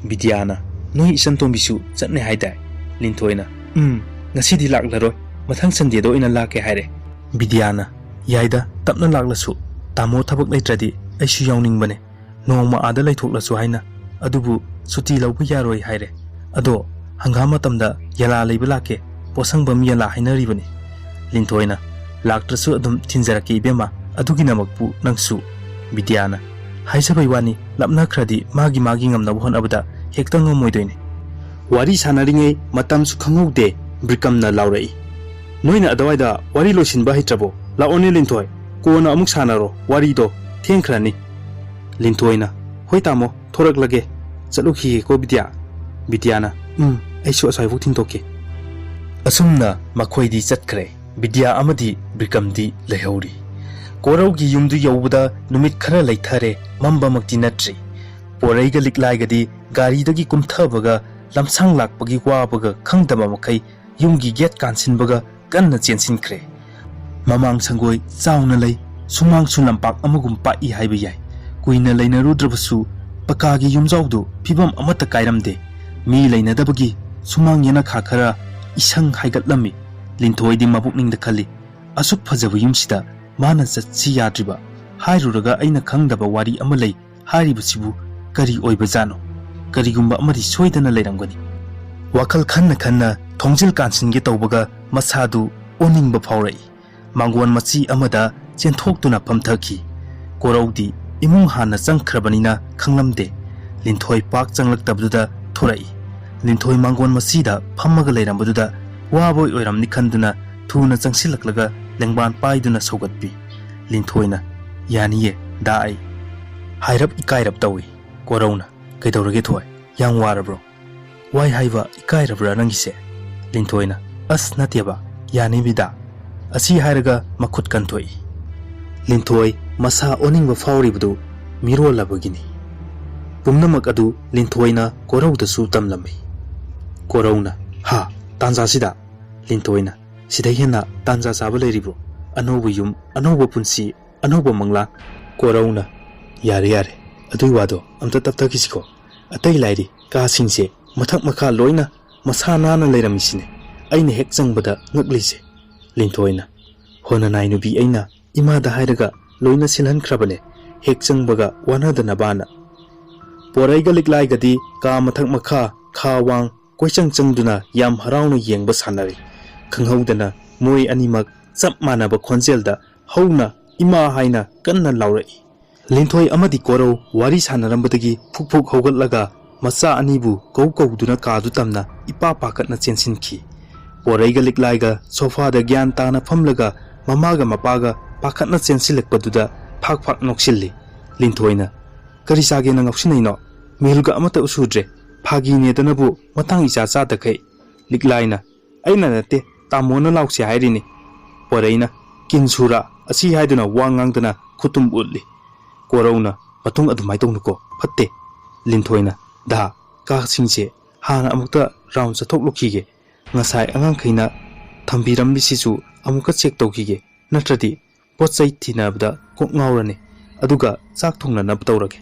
ꯕꯤꯗ꯭ꯌꯥꯅ, "ꯅꯣꯏ ꯏꯆꯟ ꯇꯣꯝꯕꯤꯁꯨ ꯆꯠꯅꯦ ꯍꯥꯏꯗꯥꯏ?" ꯂꯤꯟꯊꯣꯏꯅ, "ꯎꯝ, ꯉꯁꯤꯗꯤ ꯂꯥꯛꯂꯔꯣꯏ, ꯃꯊꯪ ꯁꯟꯗꯦꯗ ꯑꯣꯏꯅ ꯂꯥꯛꯀꯦ ꯍꯥꯏꯔꯦ꯫" ꯕꯤꯗ꯭ꯌꯥꯅ, "ꯌꯥꯏꯗ, ꯇꯞꯅ ꯂꯥꯛꯂꯁꯨ, ꯇꯥꯃꯣ ꯊꯕꯛ ꯂꯩꯇ꯭ꯔꯗꯤ ꯑꯩꯁꯨ ꯌꯥꯎꯅꯤꯡꯕꯅꯦ꯫ ꯅꯣꯡꯃ ꯑꯥꯗ ꯂꯩꯊꯣꯛꯂꯁꯨ ꯍꯥꯏꯅ꯫ ꯑꯗꯨꯕꯨ ꯁꯨꯇꯤ ꯂꯧꯕ ꯌꯥꯔꯣꯏ ꯍꯥꯏꯔꯦ꯫ ꯑꯗꯣ ꯍꯪꯒꯥꯝ ꯃꯇꯝꯗ ꯌꯦꯂꯥ ꯂꯩꯕ ꯂꯥꯛꯀꯦ, ꯄꯣꯠꯁꯪꯕꯝ ꯌꯦꯂꯥ ꯍꯥꯏꯅꯔꯤꯕꯅꯤ꯫" ꯂꯤꯟꯊꯣꯏꯅ, "ꯂꯥꯛꯇ꯭ꯔꯁꯨ ꯑꯗꯨꯝ ꯊꯤꯟꯖꯔꯛꯀꯦ ꯏꯕꯦꯝꯃ, ꯑꯗꯨꯒꯤꯗꯃꯛꯄꯨ ꯅꯪꯁꯨ꯫" ꯕꯤꯗ꯭ꯌꯥꯅ, "ꯍꯥꯏꯖꯕꯩ ꯋꯥꯅꯤ, ꯂꯥꯞꯅꯈ꯭ꯔꯗꯤ ꯃꯥꯒꯤ ꯃꯥꯒꯤ ꯉꯝꯅꯕ ꯍꯣꯠꯅꯕꯗ ꯍꯦꯛꯇ ꯉꯝꯃꯣꯏꯗꯣꯏꯅꯤ꯫" ꯋꯥꯔꯤ ꯁꯥꯟꯅꯔꯤꯉꯩ ꯃꯇꯝꯁꯨ ꯈꯪꯍꯧꯗꯦ꯫ ꯕ꯭ꯔꯤꯀꯝꯅ ꯂꯥꯎꯔꯛꯏ, "ꯅꯣꯏꯅ ꯑꯗꯨꯋꯥꯏꯗ ꯋꯥꯔꯤ ꯂꯣꯏꯁꯤꯟꯕ ꯍꯩꯇ꯭ꯔꯕꯣ? ꯂꯥꯛꯑꯣꯅꯦ ꯂꯤꯟꯊꯣꯏ, ꯀꯣꯟꯅ ꯑꯃꯨꯛ ꯁꯥꯟꯅꯔꯣ ꯋꯥꯔꯤꯗꯣ, ꯊꯦꯡꯈ꯭ꯔꯅꯤ꯫" ꯂꯤꯟꯊꯣꯏꯅ, "ꯍꯣꯏ ꯇꯥꯃꯣ, ꯊꯣꯔꯛꯂꯒꯦ, ꯆꯠꯂꯨꯈꯤꯒꯦꯀꯣ ꯕꯤꯗ꯭ꯌꯥ꯫" ꯕꯤꯗ꯭ꯌꯥꯅ, "ꯎꯝ, ꯑꯩꯁꯨ ꯑꯁ꯭ꯋꯥꯏꯐꯥꯎ ꯊꯤꯟꯗꯣꯛꯀꯦ꯫" ꯑꯁꯨꯝꯅ ꯃꯈꯣꯏꯗꯤ ꯆꯠꯈ꯭ꯔꯦ꯫ ꯕꯤꯗ꯭ꯌꯥ ꯑꯃꯗꯤ ꯕ꯭ꯔꯤꯀꯝꯗꯤ ꯂꯩꯍꯧꯔꯤ꯫ ꯀꯣꯔꯧꯒꯤ ꯌꯨꯝꯗꯨ ꯌꯧꯕꯗ ꯅꯨꯃꯤꯠ ꯈꯔ ꯂꯩꯊꯔꯦ, ꯃꯝꯕꯃꯛꯇꯤ ꯅꯠꯇ꯭ꯔꯤ꯫ ꯄꯣꯔꯩꯒ ꯂꯤꯛꯂꯥꯏꯒꯗꯤ ꯒꯥꯔꯤꯗꯒꯤ ꯀꯨꯝꯊꯕꯒ ꯂꯝꯁꯥꯡ ꯂꯥꯛꯄꯒꯤ ꯋꯥꯕꯒ ꯈꯪꯗꯕ ꯃꯈꯩ ꯌꯨꯝꯒꯤ ꯒꯦꯠ ꯀꯥꯟꯁꯤꯟꯕꯒ ꯀꯟꯅ ꯆꯦꯟꯁꯤꯟꯈ꯭ꯔꯦ꯫ ꯃꯃꯥꯡ ꯁꯪꯒꯣꯏ ꯆꯥꯎꯅ ꯂꯩ, ꯁꯨꯃꯥꯡꯁꯨ ꯂꯝꯄꯥꯛ ꯑꯃꯒꯨꯝ ꯄꯥꯛꯏ ꯍꯥꯏꯕ ꯌꯥꯏ꯫ ꯀꯨꯏꯅ ꯂꯩꯅꯔꯨꯗ꯭ꯔꯕꯁꯨ ꯄꯀꯥꯒꯤ ꯌꯨꯝꯖꯥꯎꯗꯨ ꯐꯤꯕꯝ ꯑꯃꯠꯇ ꯀꯥꯏꯔꯝꯗꯦ꯫ ꯃꯤ ꯂꯩꯅꯗꯕꯒꯤ ꯁꯨꯃꯥꯡ ꯌꯦꯅꯈꯥ ꯈꯔ ꯏꯁꯪ ꯍꯥꯏꯒꯠꯂꯝꯃꯤ꯫ ꯂꯤꯟꯊꯣꯏꯗꯤ ꯃꯕꯨꯛꯅꯤꯡꯗ ꯈꯜꯂꯤ, "ꯑꯁꯨꯛ ꯐꯖꯕ ꯌꯨꯝꯁꯤꯗ ꯃꯥꯅ ꯆꯠꯁꯤ ꯌꯥꯗ꯭ꯔꯤꯕ? ꯍꯥꯏꯔꯨꯔꯒ ꯑꯩꯅ ꯈꯪꯗꯕ ꯋꯥꯔꯤ ꯑꯃ ꯂꯩ ꯍꯥꯏꯔꯤꯕꯁꯤꯕꯨ ꯀꯔꯤ ꯑꯣꯏꯕꯖꯥꯠꯅꯣ? ꯀꯔꯤꯒꯨꯝꯕ ꯑꯃꯗꯤ ꯁꯣꯏꯗꯅ ꯂꯩꯔꯝꯒꯅꯤ꯫" ꯋꯥꯈꯜ ꯈꯟꯅ ꯈꯟꯅ ꯊꯣꯡꯖꯤꯜ ꯀꯥꯟꯁꯤꯟꯒꯦ ꯇꯧꯕꯒ ꯃꯁꯥꯗꯨ ꯑꯣꯅꯤꯡꯕ ꯐꯥꯎꯔꯛꯏ꯫ ꯃꯥꯡꯒꯣꯟ ꯃꯆꯤ ꯑꯃꯗ ꯆꯦꯟꯊꯣꯛꯇꯨꯅ ꯐꯝꯊꯈꯤ꯫ ꯀꯣꯔꯧꯗꯤ ꯏꯃꯨꯡ ꯍꯥꯟꯅ ꯆꯪꯈ꯭ꯔꯕꯅꯤꯅ ꯈꯪꯂꯝꯗꯦ꯫ ꯂꯤꯟꯊꯣꯏ ꯄꯥꯛ ꯆꯪꯂꯛꯇꯕꯗꯨꯗ ꯊꯣꯔꯛꯏ꯫ ꯂꯤꯟꯊꯣꯏ ꯃꯥꯡꯒꯣꯟ ꯃꯆꯤꯗ ꯐꯝꯃꯒ ꯂꯩꯔꯝꯕꯗꯨꯗ ꯋꯥꯕꯣꯏ ꯑꯣꯏꯔꯝꯅꯤ ꯈꯟꯗꯨꯅ ꯊꯨꯅ ꯆꯪꯁꯤꯜꯂꯛꯂꯒ ꯂꯦꯡꯕꯥꯟ ꯄꯥꯏꯗꯨꯅ ꯁꯧꯒꯠꯄꯤ꯫ ꯂꯤꯟꯊꯣꯏꯅ, "ꯌꯥꯅꯤꯌꯦ, ꯗꯥ, ꯑꯩ ꯍꯥꯏꯔꯞ ꯏꯀꯥꯏꯔꯞ ꯇꯧꯏ꯫" ꯀꯣꯔꯧꯅ, "ꯀꯩꯗꯧꯔꯒꯦ ꯊꯣꯏ? ꯌꯥꯝ ꯋꯥꯔꯕ꯭ꯔꯣ? ꯋꯥꯏ ꯍꯥꯏꯕ ꯏꯀꯥꯏꯔꯕ꯭ꯔꯥ ꯅꯪꯒꯤꯁꯦ?" ꯂꯤꯟꯊꯣꯏꯅ, "ꯑꯁ, ꯅꯠꯇꯦꯕ, ꯌꯥꯅꯤꯕꯤꯗ꯫" ꯑꯁꯤ ꯍꯥꯏꯔꯒ ꯃꯈꯨꯠ ꯀꯟꯊꯣꯛꯏ꯫ ꯂꯤꯟꯊꯣꯏ ꯃꯁꯥ ꯑꯣꯅꯤꯡꯕ ꯐꯥꯎꯔꯤꯕꯗꯨ ꯃꯤꯔꯣꯜꯂꯕꯒꯤꯅꯤ꯫ ꯄꯨꯝꯅꯃꯛ ꯑꯗꯨ ꯂꯤꯟꯊꯣꯏꯅ ꯀꯣꯔꯧꯗꯁꯨ ꯇꯝꯂꯝꯃꯤ꯫ ꯀꯣꯔꯧꯅ, "ꯍꯥ, ꯇꯥꯟꯖꯥꯁꯤꯗ?" ꯂꯤꯟꯊꯣꯏꯅ, "ꯁꯤꯗꯩ ꯍꯦꯟꯅ ꯇꯥꯟꯖꯥ ꯆꯥꯕ ꯂꯩꯔꯤꯕ꯭ꯔꯣ? ꯑꯅꯧꯕ ꯌꯨꯝ, ꯑꯅꯧꯕ ꯄꯨꯟꯁꯤ, ꯑꯅꯧꯕ ꯃꯪꯂꯥꯟ꯫" ꯀꯣꯔꯧꯅ, "ꯌꯥꯔꯦ, ꯌꯥꯔꯦ, ꯑꯗꯨꯏ ꯋꯥꯗꯣ ꯑꯝꯇ ꯇꯞꯊꯈꯤꯁꯤꯀꯣ꯫ ꯑꯇꯩ ꯂꯥꯏꯔꯤ ꯀꯥꯁꯤꯡꯁꯦ ꯃꯊꯛ ꯃꯈꯥ ꯂꯣꯏꯅ ꯃꯁꯥ ꯅꯥꯟꯅ ꯂꯩꯔꯝꯃꯤꯁꯤꯅꯦ ꯑꯩꯅ ꯍꯦꯛ ꯆꯪꯕꯗ ꯉꯛꯂꯤꯁꯦ꯫" ꯂꯤꯟꯊꯣꯏꯅ, "ꯍꯣ, ꯅꯅꯥꯏ ꯅꯨꯄꯤ ꯑꯩꯅ ꯏꯃꯥꯗ ꯍꯥꯏꯔꯒ ꯂꯣꯏꯅ ꯁꯤꯜꯍꯟꯈ꯭ꯔꯕꯅꯦ, ꯍꯦꯛ ꯆꯪꯕꯒ ꯋꯥꯅꯗꯅꯕꯅ꯫ ꯄꯣꯔꯩꯒ ꯂꯤꯛꯂꯥꯏꯒꯗꯤ ꯀꯥ ꯃꯊꯛ ꯃꯈꯥ, ꯈꯥ ꯋꯥꯡ ꯀꯣꯏꯆꯪ ꯆꯪꯗꯨꯅ ꯌꯥꯝ ꯍꯔꯥꯎꯅ ꯌꯦꯡꯕ ꯁꯥꯟꯅꯔꯤ꯫" ꯈꯪꯍꯧꯗꯅ ꯃꯣꯏ ꯑꯅꯤꯃꯛ ꯆꯞ ꯃꯥꯟꯅꯕ ꯈꯣꯟꯖꯦꯜꯗ ꯍꯧꯅ "ꯏꯃꯥ" ꯍꯥꯏꯅ ꯀꯟꯅ ꯂꯥꯎꯔꯛꯏ꯫ ꯂꯤꯟꯊꯣꯏ ꯑꯃꯗꯤ ꯀꯣꯔꯧ ꯋꯥꯔꯤ ꯁꯥꯟꯅꯔꯝꯕꯗꯒꯤ ꯐꯨꯛ ꯐꯨꯛ ꯍꯧꯒꯠꯂꯒ ꯃꯆꯥ ꯑꯅꯤꯕꯨ ꯀꯧ ꯀꯧꯗꯨꯅ ꯀꯥꯗꯨ ꯇꯝꯅ ꯏꯄꯥ ꯄꯥꯈꯠꯅ ꯆꯦꯟꯁꯤꯟꯈꯤ꯫ ꯄꯣꯔꯩꯒ ꯂꯤꯛꯂꯥꯏꯒ ꯁꯣꯐꯥꯗ ꯒ꯭ꯌꯥꯟ ꯇꯥꯅ ꯐꯝꯂꯒ ꯃꯃꯥꯒ ꯃꯄꯥꯒ ꯄꯥꯈꯠꯅ ꯆꯦꯟꯁꯤꯜꯂꯛꯄꯗꯨꯗ ꯐꯥꯛ ꯐꯥꯛ ꯅꯣꯛꯁꯤꯜꯂꯤ꯫ ꯂꯤꯟꯊꯣꯏꯅ, "ꯀꯔꯤ ꯆꯥꯒꯦꯅ ꯉꯥꯎꯁꯤꯟꯅꯩꯅꯣ? ꯃꯤꯍꯨꯜꯒ ꯑꯃꯠꯇ ꯎꯁꯨꯗ꯭ꯔꯦ꯫ ꯐꯥꯒꯤꯅꯦꯗꯅꯕꯨ ꯃꯇꯥꯡ ꯏꯆꯥ ꯆꯥꯗꯈꯩ꯫" ꯂꯤꯛꯂꯥꯏꯅ, "ꯑꯩꯅ ꯅꯠꯇꯦ, ꯇꯥꯃꯣꯅ ꯂꯥꯎꯁꯦ ꯍꯥꯏꯔꯤꯅꯤ꯫" ꯄꯣꯔꯩꯅ, "ꯀꯤꯟ ꯁꯨꯔꯥ?" ꯑꯁꯤ ꯍꯥꯏꯗꯨꯅ ꯋꯥ ꯉꯥꯡꯗꯅ ꯈꯨꯇꯨꯝ ꯎꯠꯂꯤ꯫ ꯀꯣꯔꯧꯅ, "ꯃꯇꯨꯡ ꯑꯗꯨꯃꯥꯏꯅ ꯇꯧꯅꯨꯀꯣ, ꯐꯠꯇꯦ꯫" ꯂꯤꯟꯊꯣꯏꯅ, "ꯗꯥ, ꯀꯥꯁꯤꯡꯁꯦ ꯍꯥꯟꯅ ꯑꯃꯨꯛꯇ ꯔꯥꯎꯟ ꯆꯠꯊꯣꯛꯂꯨꯈꯤꯒꯦ꯫ ꯉꯁꯥꯏ ꯑꯉꯥꯡꯈꯩꯅ ꯊꯝꯕꯤꯔꯝꯂꯤꯁꯤꯁꯨ ꯑꯃꯨꯛꯀ ꯆꯦꯛ ꯇꯧꯈꯤꯒꯦ, ꯅꯠꯇ꯭ꯔꯗꯤ ꯄꯣꯠ ꯆꯩ ꯊꯤꯅꯕꯗ ꯀꯣꯛ ꯉꯥꯎꯔꯅꯤ꯫ ꯑꯗꯨꯒ ꯆꯥꯛ ꯊꯣꯡꯅꯅꯕ ꯇꯧꯔꯒꯦ꯫"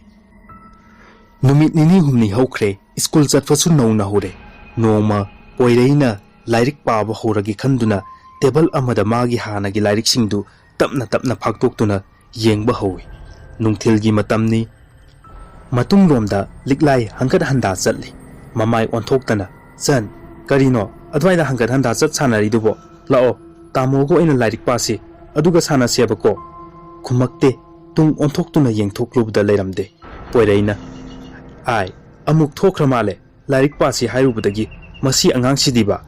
ꯅꯨꯃꯤꯠ ꯅꯤꯅꯤ ꯍꯨꯝꯅꯤ ꯍꯧꯈ꯭ꯔꯦ, ꯁ꯭ꯀꯨꯜ ꯆꯠꯄꯁꯨ ꯅꯧꯅ ꯍꯧꯔꯦ꯫ ꯅꯣꯡꯃ ꯄꯣꯏꯔꯩꯅ ꯂꯥꯏꯔꯤꯛ ꯄꯥꯕ ꯍꯧꯔꯒꯦ ꯈꯟꯗꯨꯅ ꯇꯦꯕꯜ ꯑꯃꯗ ꯃꯥꯒꯤ ꯍꯥꯟꯅꯒꯤ ꯂꯥꯏꯔꯤꯛꯁꯤꯡꯗꯨ ꯇꯞꯅ ꯇꯞꯅ ꯐꯥꯛꯇꯣꯛꯇꯨꯅ ꯌꯦꯡꯕ ꯍꯧꯏ꯫ ꯅꯨꯡꯊꯤꯜꯒꯤ ꯃꯇꯝꯅꯤ꯫ ꯃꯇꯨꯡꯂꯣꯝꯗ ꯂꯤꯛꯂꯥꯏ ꯍꯪꯒꯠ ꯍꯟꯗꯥ ꯆꯠꯂꯤ꯫ ꯃꯃꯥꯏ ꯑꯣꯟꯊꯣꯛꯇꯅ, "ꯆꯟ, ꯀꯔꯤꯅꯣ ꯑꯗꯨꯋꯥꯏꯗ ꯍꯪꯒꯠ ꯍꯟꯗꯥ ꯆꯠ ꯁꯥꯟꯅꯔꯤꯗꯨꯕꯣ? ꯂꯥꯛꯑꯣ, ꯇꯥꯃꯣꯒ ꯑꯣꯏꯅ ꯂꯥꯏꯔꯤꯛ ꯄꯥꯁꯤ, ꯑꯗꯨꯒ ꯁꯥꯟꯅꯁꯦꯕꯀꯣ?" ꯈꯨꯝꯃꯛꯇꯦ꯫ ꯇꯨꯡ ꯑꯣꯟꯊꯣꯛꯇꯨꯅ ꯌꯦꯡꯊꯣꯛꯂꯨꯕꯗ ꯂꯩꯔꯝꯗꯦ꯫ ꯄꯣꯏꯔꯩꯅ, ꯑꯥꯏ, ꯑꯃꯨꯛ ꯊꯣꯛꯈ꯭ꯔ ꯃꯥꯜꯂꯦ꯫ ꯂꯥꯏꯔꯤꯛ ꯄꯥꯁꯤ ꯍꯥꯏꯔꯨꯕꯗꯒꯤ ꯃꯁꯤ ꯑꯉꯥꯡꯁꯤꯗꯤꯕ꯫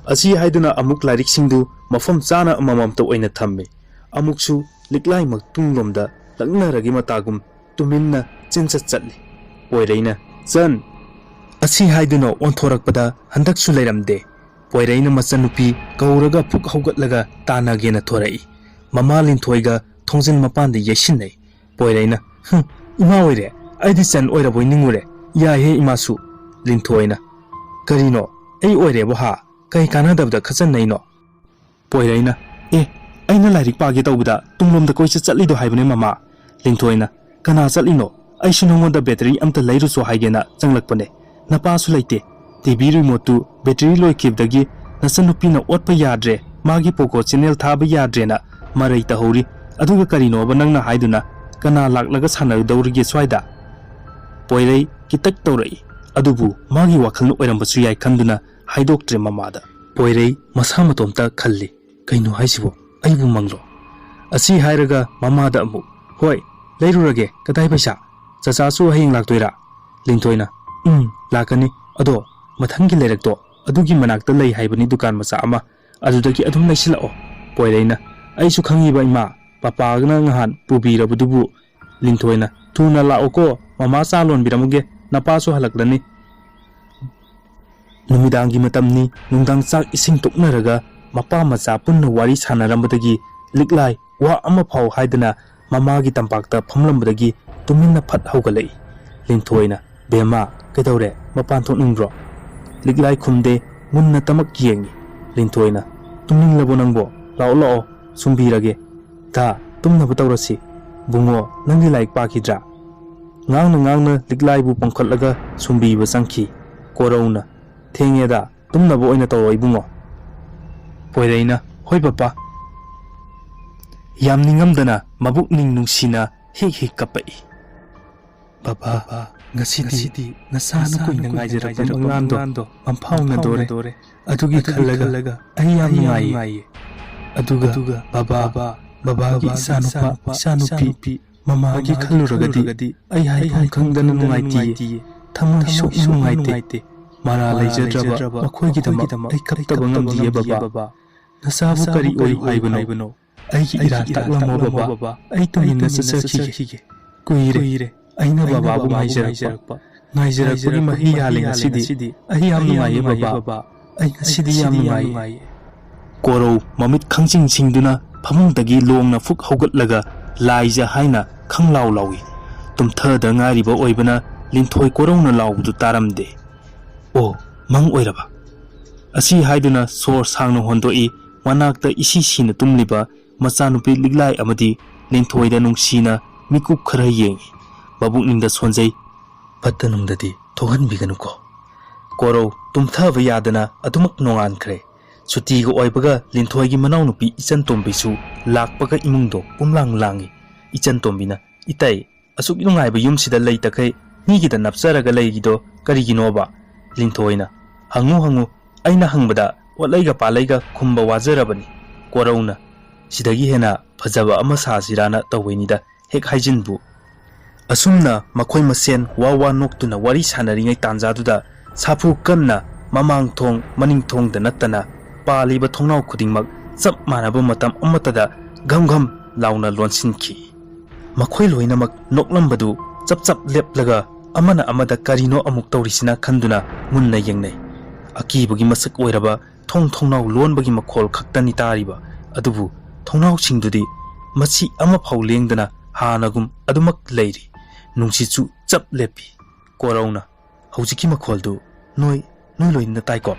ꯑꯁꯤ ꯍꯥꯏꯗꯨꯅ ꯑꯃꯨꯛ ꯂꯥꯏꯔꯤꯛꯁꯤꯡꯗꯨ ꯃꯐꯝ ꯆꯥꯅ ꯑꯃꯃꯝꯇ ꯑꯣꯏꯅ ꯊꯝꯃꯤ꯫ ꯑꯃꯨꯛꯁꯨ ꯂꯤꯛꯂꯥꯏꯃꯛ ꯇꯨꯡꯂꯣꯝꯗ ꯂꯛꯅꯔꯒꯤ ꯃꯇꯥꯒꯨꯝ ꯇꯨꯃꯤꯟꯅ ꯆꯦꯟꯆꯠ ꯆꯠꯂꯤ꯫ ꯄꯣꯏꯔꯩꯅ, "ꯆꯟ!" ꯑꯁꯤ ꯍꯥꯏꯗꯨꯅ ꯑꯣꯟꯊꯣꯔꯛꯄꯗ ꯍꯟꯗꯛꯁꯨ ꯂꯩꯔꯝꯗꯦ꯫ ꯄꯣꯏꯔꯩꯅ ꯃꯆꯟꯅꯨꯄꯤ ꯀꯧꯔꯒ ꯐꯨꯛ ꯍꯧꯒꯠꯂꯒ ꯇꯥꯟꯅꯒꯦꯅ ꯊꯣꯔꯛꯏ꯫ ꯃꯃꯥ ꯂꯤꯟꯊꯣꯏꯒ ꯊꯣꯡꯖꯤꯟ ꯃꯄꯥꯟꯗ ꯌꯩꯁꯤꯟꯅꯩ꯫ ꯄꯣꯏꯔꯩꯅ, "ꯍꯨꯝ, ꯏꯃꯥ ꯑꯣꯏꯔꯦ, ꯑꯩꯗꯤ ꯆꯟ ꯑꯣꯏꯔꯕꯣꯏ ꯅꯤꯡꯉꯨꯔꯦ꯫ ꯌꯥꯏꯍꯦ ꯏꯃꯥꯁꯨ!" ꯂꯤꯟꯊꯣꯏꯅ, "ꯀꯔꯤꯅꯣ? ꯑꯩ ꯑꯣꯏꯔꯦꯕꯨ ꯍꯥ? ꯀꯩ ꯀꯥꯟꯅꯗꯕꯗ ꯈꯠꯆꯟꯅꯩꯅꯣ?" ꯄꯣꯏꯔꯩꯅ, "ꯑꯦ, ꯑꯩꯅ ꯂꯥꯏꯔꯤꯛ ꯄꯥꯒꯦ ꯇꯧꯕꯗ ꯇꯨꯡꯂꯣꯝꯗ ꯀꯣꯏꯆꯠ ꯆꯠꯂꯤꯗꯣ ꯍꯥꯏꯕꯅꯦ ꯃꯃꯥ꯫" ꯂꯤꯟꯊꯣꯏꯅ, "ꯀꯅꯥ ꯆꯠꯂꯤꯅꯣ? ꯑꯩꯁꯨ ꯅꯉꯣꯟꯗ ꯕꯦꯇꯔꯤ ꯑꯝꯇ ꯂꯩꯔꯨꯆꯣ ꯍꯥꯏꯒꯦꯅ ꯆꯪꯂꯛꯄꯅꯦ꯫ ꯅꯄꯥꯁꯨ ꯂꯩꯇꯦ꯫ ꯇꯤ ꯚꯤ ꯔꯤꯃꯣꯠꯇꯨ ꯕꯦꯇꯔꯤ ꯂꯣꯏꯈꯤꯕꯗꯒꯤ ꯅꯆꯟꯅꯨꯄꯤꯅ ꯑꯣꯠꯄ ꯌꯥꯗ꯭ꯔꯦ, ꯃꯥꯒꯤ ꯄꯣꯀꯣ ꯆꯦꯅꯦꯜ ꯊꯥꯕ ꯌꯥꯗ꯭ꯔꯦꯅ ꯃꯔꯩ ꯇꯧꯍꯧꯔꯤ꯫ ꯑꯗꯨꯒ ꯀꯔꯤꯅꯣꯕ ꯅꯪꯅ ꯍꯥꯏꯗꯨꯅ? ꯀꯅꯥ ꯂꯥꯛꯂꯒ ꯁꯥꯟꯅꯗꯧꯔꯤꯒꯦ ꯁ꯭ꯋꯥꯏꯗ?" ꯄꯣꯏꯔꯩ ꯈꯤꯇꯛ ꯇꯧꯔꯛꯏ꯫ ꯑꯗꯨꯕꯨ ꯃꯥꯒꯤ ꯋꯥꯈꯜꯅ ꯑꯣꯏꯔꯝꯕꯁꯨ ꯌꯥꯏ ꯈꯟꯗꯨꯅ ꯍꯥꯏꯗꯣꯛꯇ꯭ꯔꯦ ꯃꯃꯥꯗ꯫ ꯄꯣꯏꯔꯩ ꯃꯁꯥ ꯃꯇꯣꯝꯇ ꯈꯜꯂꯤ, "ꯀꯩꯅꯣ ꯍꯥꯏꯁꯤꯕꯣ? ꯑꯩꯕꯨ ꯃꯪꯂꯣ?" ꯑꯁꯤ ꯍꯥꯏꯔꯒ ꯃꯃꯥꯗ ꯑꯃꯨꯛ, "ꯍꯣꯏ, ꯂꯩꯔꯨꯔꯒꯦ꯫ ꯀꯗꯥꯏ ꯄꯩꯁꯥ? ꯆꯆꯥꯁꯨ ꯍꯌꯦꯡ ꯂꯥꯛꯇꯣꯏꯔꯥ?" ꯂꯤꯟꯊꯣꯏꯅ, "ꯎꯝ, ꯂꯥꯛꯀꯅꯤ꯫ ꯑꯗꯣ ꯃꯊꯪꯒꯤ ꯂꯩꯔꯛꯇꯣ ꯑꯗꯨꯒꯤ ꯃꯅꯥꯛꯇ ꯂꯩ ꯍꯥꯏꯕꯅꯤ ꯗꯨꯀꯥꯟ ꯃꯆꯥ ꯑꯃ, ꯑꯗꯨꯗꯒꯤ ꯑꯗꯨꯝ ꯂꯩꯁꯤꯜꯂꯛꯑꯣ꯫" ꯄꯣꯏꯔꯩꯅ, "ꯑꯩꯁꯨ ꯈꯪꯉꯤꯕ ꯏꯃꯥ, ꯄꯄꯥꯒꯅ ꯅꯍꯥꯟ ꯄꯨꯕꯤꯔꯕꯗꯨꯕꯨ꯫" ꯂꯤꯟꯊꯣꯏꯅ, "ꯊꯨꯅ ꯂꯥꯛꯑꯣꯀꯣ, ꯃꯃꯥ ꯆꯥ ꯂꯣꯟꯕꯤꯔꯝꯃꯨꯒꯦ, ꯅꯄꯥꯁꯨ ꯍꯜꯂꯛꯂꯅꯤ꯫" ꯅꯨꯃꯤꯗꯥꯡꯒꯤ ꯃꯇꯝꯅꯤ꯫ ꯅꯨꯡꯗꯥꯡ ꯆꯥꯛ ꯏꯁꯤꯡ ꯇꯣꯛꯅꯔꯒ ꯃꯄꯥ ꯃꯆꯥ ꯄꯨꯟꯅ ꯋꯥꯔꯤ ꯁꯥꯟꯅꯔꯝꯕꯗꯒꯤ ꯂꯤꯛꯂꯥꯏ ꯋꯥ ꯑꯃ ꯐꯥꯎ ꯍꯥꯏꯗꯅ ꯃꯃꯥꯒꯤ ꯇꯝꯄꯥꯛꯇ ꯐꯝꯂꯝꯕꯗꯒꯤ ꯇꯨꯃꯤꯟꯅ ꯐꯠ ꯍꯧꯒꯠꯂꯛꯏ꯫ ꯂꯤꯟꯊꯣꯏꯅ, "ꯕꯦꯝꯃ, ꯀꯩꯗꯧꯔꯦ? ꯃꯄꯥꯟ ꯊꯣꯛꯅꯤꯡꯕ꯭ꯔꯣ?" ꯂꯤꯛꯂꯥꯏ ꯈꯨꯝꯗꯦ꯫ ꯃꯨꯟꯅ ꯇꯃꯛ ꯌꯦꯡꯉꯤ꯫ ꯂꯤꯟꯊꯣꯏꯅ, "ꯇꯨꯝꯅꯤꯡꯂꯕꯣ ꯅꯪꯕꯣ? ꯂꯥꯛꯑꯣ, ꯂꯥꯛꯑꯣ, ꯁꯨꯝꯕꯤꯔꯒꯦ꯫ ꯗꯥ, ꯇꯨꯝꯅꯕ ꯇꯧꯔꯁꯤ꯫ ꯕꯨꯡꯉꯣ, ꯅꯪꯗꯤ ꯂꯥꯏꯔꯤꯛ ꯄꯥꯈꯤꯗ꯭ꯔꯥ?" ꯉꯥꯡꯅ ꯉꯥꯡꯅ ꯂꯤꯛꯂꯥꯏꯕꯨ ꯄꯣꯡꯈꯠꯂꯒ ꯁꯨꯝꯕꯤꯕ ꯆꯪꯈꯤ꯫ ꯀꯣꯔꯧꯅ, "ꯊꯦꯡꯉꯦꯗ, ꯇꯨꯝꯅꯕ ꯑꯣꯏꯅ ꯇꯧꯔꯣ ꯏꯕꯨꯡꯉꯣ꯫" ꯄꯣꯏꯔꯩꯅ, "ꯍꯣꯏ ꯄꯄꯥ꯫" ꯌꯥꯝ ꯅꯤꯡꯉꯝꯗꯅ ꯃꯕꯨꯛꯅꯤꯡ ꯅꯨꯡꯁꯤꯅ ꯍꯤꯛ ꯍꯤꯛ ꯀꯞꯄꯛꯏ꯫ "ꯕꯕꯥ, ꯉꯁꯤꯗꯤ ꯅꯁꯥꯅ ꯀꯨꯏꯅ ꯉꯥꯏꯖꯔꯛꯄ ꯃꯪꯂꯥꯟꯗꯣ ꯃꯪꯐꯥꯎꯅꯗꯣꯔꯦ꯫ ꯑꯗꯨꯒꯤ ꯈꯜꯂꯒ ꯑꯩ ꯌꯥꯝ ꯅꯨꯡꯉꯥꯏꯌꯦ꯫ ꯑꯗꯨꯒ ꯕꯕꯥ, ꯕꯕꯥꯒꯤ ꯏꯆꯥꯅꯨꯄꯥ, ꯏꯆꯥꯅꯨꯄꯤ, ꯃꯃꯥꯒꯤ ꯈꯜꯂꯨꯔꯒꯗꯤ ꯑꯩ ꯍꯥꯏꯐꯝ ꯈꯪꯗꯅ ꯅꯨꯡꯉꯥꯏꯇꯤꯌꯦ꯫ ꯊꯃꯣꯏ ꯁꯣꯛꯅ ꯅꯨꯡꯉꯥꯏꯇꯦ꯫ ꯃꯔꯥ ꯂꯩꯖꯗ꯭ꯔꯕ ꯃꯈꯣꯏꯒꯤꯗꯃꯛ ꯑꯩ ꯀꯞꯇꯕ ꯉꯝꯗꯤꯌꯦ ꯕꯕꯥ꯫ ꯅꯆꯥꯕꯨ ꯀꯔꯤ ꯑꯣꯏꯌꯨ ꯍꯥꯏꯕꯅꯣ? ꯑꯩꯒꯤ ꯏꯔꯥꯟ ꯇꯥꯛꯂꯝꯃꯣ ꯕꯕꯥ꯫ ꯑꯩ ꯇꯨꯃꯤꯟꯅ ꯆꯠꯆꯈꯤꯒꯦ꯫ ꯀꯨꯏꯔꯦ ꯑꯩꯅ ꯕꯕꯥꯕꯨ ꯉꯥꯏꯖꯔꯛꯄ꯫ ꯉꯥꯏꯖꯔꯛꯄꯒꯤ ꯃꯍꯩ ꯌꯥꯜꯂꯦ ꯉꯁꯤꯗꯤ꯫ ꯑꯩ ꯌꯥꯝ ꯅꯨꯡꯉꯥꯏꯌꯦ ꯕꯕꯥ꯫ ꯑꯩ ꯉꯁꯤꯗꯤ ꯌꯥꯝ ꯅꯨꯡꯉꯥꯏꯌꯦ꯫ ꯀꯣꯔꯧ ꯃꯃꯤꯠ ꯈꯪꯁꯤꯡ ꯁꯤꯡꯗꯨꯅ ꯐꯃꯨꯡꯗꯒꯤ ꯂꯣꯡꯅ ꯐꯨꯛ ꯍꯧꯒꯠꯂꯒ ꯂꯥꯏꯖ ꯍꯥꯏꯅ ꯈꯪꯂꯥꯎ ꯂꯥꯎꯏ꯫ ꯇꯨꯝꯊꯗ ꯉꯥꯏꯔꯤꯕ ꯑꯣꯏꯕꯅ ꯂꯤꯟꯊꯣꯏ ꯀꯣꯔꯧꯅ ꯂꯥꯎꯕꯗꯨ ꯇꯥꯔꯝꯗꯦ꯫ ꯑꯣ, ꯃꯪ ꯑꯣꯏꯔꯕ? ꯑꯁꯤ ꯍꯥꯏꯗꯨꯅ ꯁꯣꯔ ꯁꯥꯡꯅ ꯍꯣꯟꯗꯣꯛꯏ꯫ ꯃꯅꯥꯛꯇ ꯏꯁꯤ ꯁꯤꯅ ꯇꯨꯝꯂꯤꯕ ꯃꯆꯥꯅꯨꯄꯤ ꯂꯤꯛꯂꯥꯏ ꯑꯃꯗꯤ ꯂꯤꯟꯊꯣꯏꯗ ꯅꯨꯡꯁꯤꯅ ꯃꯤꯀꯨꯞ ꯈꯔ ꯌꯦꯡꯏ꯫ ꯃꯕꯨꯛꯅꯤꯡꯗ ꯁꯣꯟꯖꯩ꯫ ꯐꯠꯇ ꯅꯨꯡꯗꯗꯤ ꯊꯣꯛꯍꯟꯕꯤꯒꯅꯨꯀꯣ꯫ ꯀꯣꯔꯧ ꯇꯨꯝꯊꯕ ꯌꯥꯗꯅ ꯑꯗꯨꯃꯛ ꯅꯣꯡꯉꯥꯟꯈ꯭ꯔꯦ꯫ ꯁꯨꯇꯤꯒ ꯑꯣꯏꯕꯒ ꯂꯤꯟꯊꯣꯏꯒꯤ ꯃꯅꯥꯎꯅꯨꯄꯤ ꯏꯆꯟꯇꯣꯝꯕꯤꯁꯨ ꯂꯥꯛꯄꯒ ꯏꯃꯨꯡꯗꯣ ꯄꯨꯝꯂꯥꯡ ꯂꯥꯡꯏ꯫ ꯏꯆꯟꯇꯣꯝꯕꯤꯅ, "ꯏꯇꯩ, ꯑꯁꯨꯛ ꯅꯨꯡꯉꯥꯏꯕ ꯌꯨꯝꯁꯤꯗ ꯂꯩꯇꯈꯩ ꯃꯤꯒꯤꯗ ꯅꯞꯆꯔꯒ ꯂꯩꯔꯤꯗꯣ ꯀꯔꯤꯒꯤꯅꯣꯕ?" ꯂꯤꯟꯊꯣꯏꯅ, "ꯍꯪꯉꯨ ꯍꯪꯉꯨ, ꯑꯩꯅ ꯍꯪꯕꯗ ꯑꯣꯠꯂꯩꯒ ꯄꯥꯜꯂꯩꯒ ꯈꯨꯝꯕ ꯋꯥꯖꯔꯕꯅꯤ꯫" ꯀꯣꯔꯧꯅ, "ꯁꯤꯗꯒꯤ ꯍꯦꯟꯅ ꯐꯖꯕ ꯑꯃ ꯁꯥꯁꯤꯔꯥꯅ ꯇꯧꯕꯩꯅꯤꯗ ꯍꯦꯛ ꯍꯥꯏꯖꯤꯟꯕꯨ꯫" ꯑꯁꯨꯝꯅ ꯃꯈꯣꯏ ꯃꯁꯦꯟ ꯋꯥ ꯋꯥ ꯅꯣꯛꯇꯨꯅ ꯋꯥꯔꯤ ꯁꯥꯟꯅꯔꯤꯉꯩ ꯇꯥꯟꯖꯥꯗꯨꯗ ꯁꯥꯐꯨ ꯀꯟꯅ ꯃꯃꯥꯡ ꯊꯣꯡ ꯃꯅꯤꯡ ꯊꯣꯡꯗ ꯅꯠꯇꯅ ꯄꯥꯜꯂꯤꯕ ꯊꯣꯡꯅꯥꯎ ꯈꯨꯗꯤꯡꯃꯛ ꯆꯞ ꯃꯥꯟꯅꯕ ꯃꯇꯝ ꯑꯃꯠꯇꯗ ꯘꯝ ꯘꯝ ꯂꯥꯎꯅ ꯂꯣꯟꯁꯤꯟꯈꯤ꯫ ꯃꯈꯣꯏ ꯂꯣꯏꯅꯃꯛ ꯅꯣꯛꯂꯝꯕꯗꯨ ꯆꯞ ꯆꯞ ꯂꯦꯞꯂꯒ ꯑꯃꯅ ꯑꯃꯗ ꯀꯔꯤꯅꯣ ꯑꯃꯨꯛ ꯇꯧꯔꯤꯁꯤꯅ ꯈꯟꯗꯨꯅ ꯃꯨꯟꯅ ꯌꯦꯡꯅꯩ꯫ ꯑꯀꯤꯕꯒꯤ ꯃꯁꯛ ꯑꯣꯏꯔꯕ ꯊꯣꯡ ꯊꯣꯡꯅꯥꯎ ꯂꯣꯟꯕꯒꯤ ꯃꯈꯣꯜ ꯈꯛꯇꯅꯤ ꯇꯥꯔꯤꯕ, ꯑꯗꯨꯕꯨ ꯊꯣꯡꯅꯥꯎꯁꯤꯡꯗꯨꯗꯤ ꯃꯁꯤ ꯑꯃꯐꯥꯎ ꯂꯦꯡꯗꯅ ꯍꯥꯟꯅꯒꯨꯝ ꯑꯗꯨꯃꯛ ꯂꯩꯔꯤ꯫ ꯅꯨꯡꯁꯤꯠꯁꯨ ꯆꯞ ꯂꯦꯞꯄꯤ꯫ ꯀꯣꯔꯧꯅ, "ꯍꯧꯖꯤꯛꯀꯤ ꯃꯈꯣꯜꯗꯨ ꯅꯣꯏ, ꯅꯣꯏ ꯂꯣꯏꯅ ꯇꯥꯏꯀꯣ?"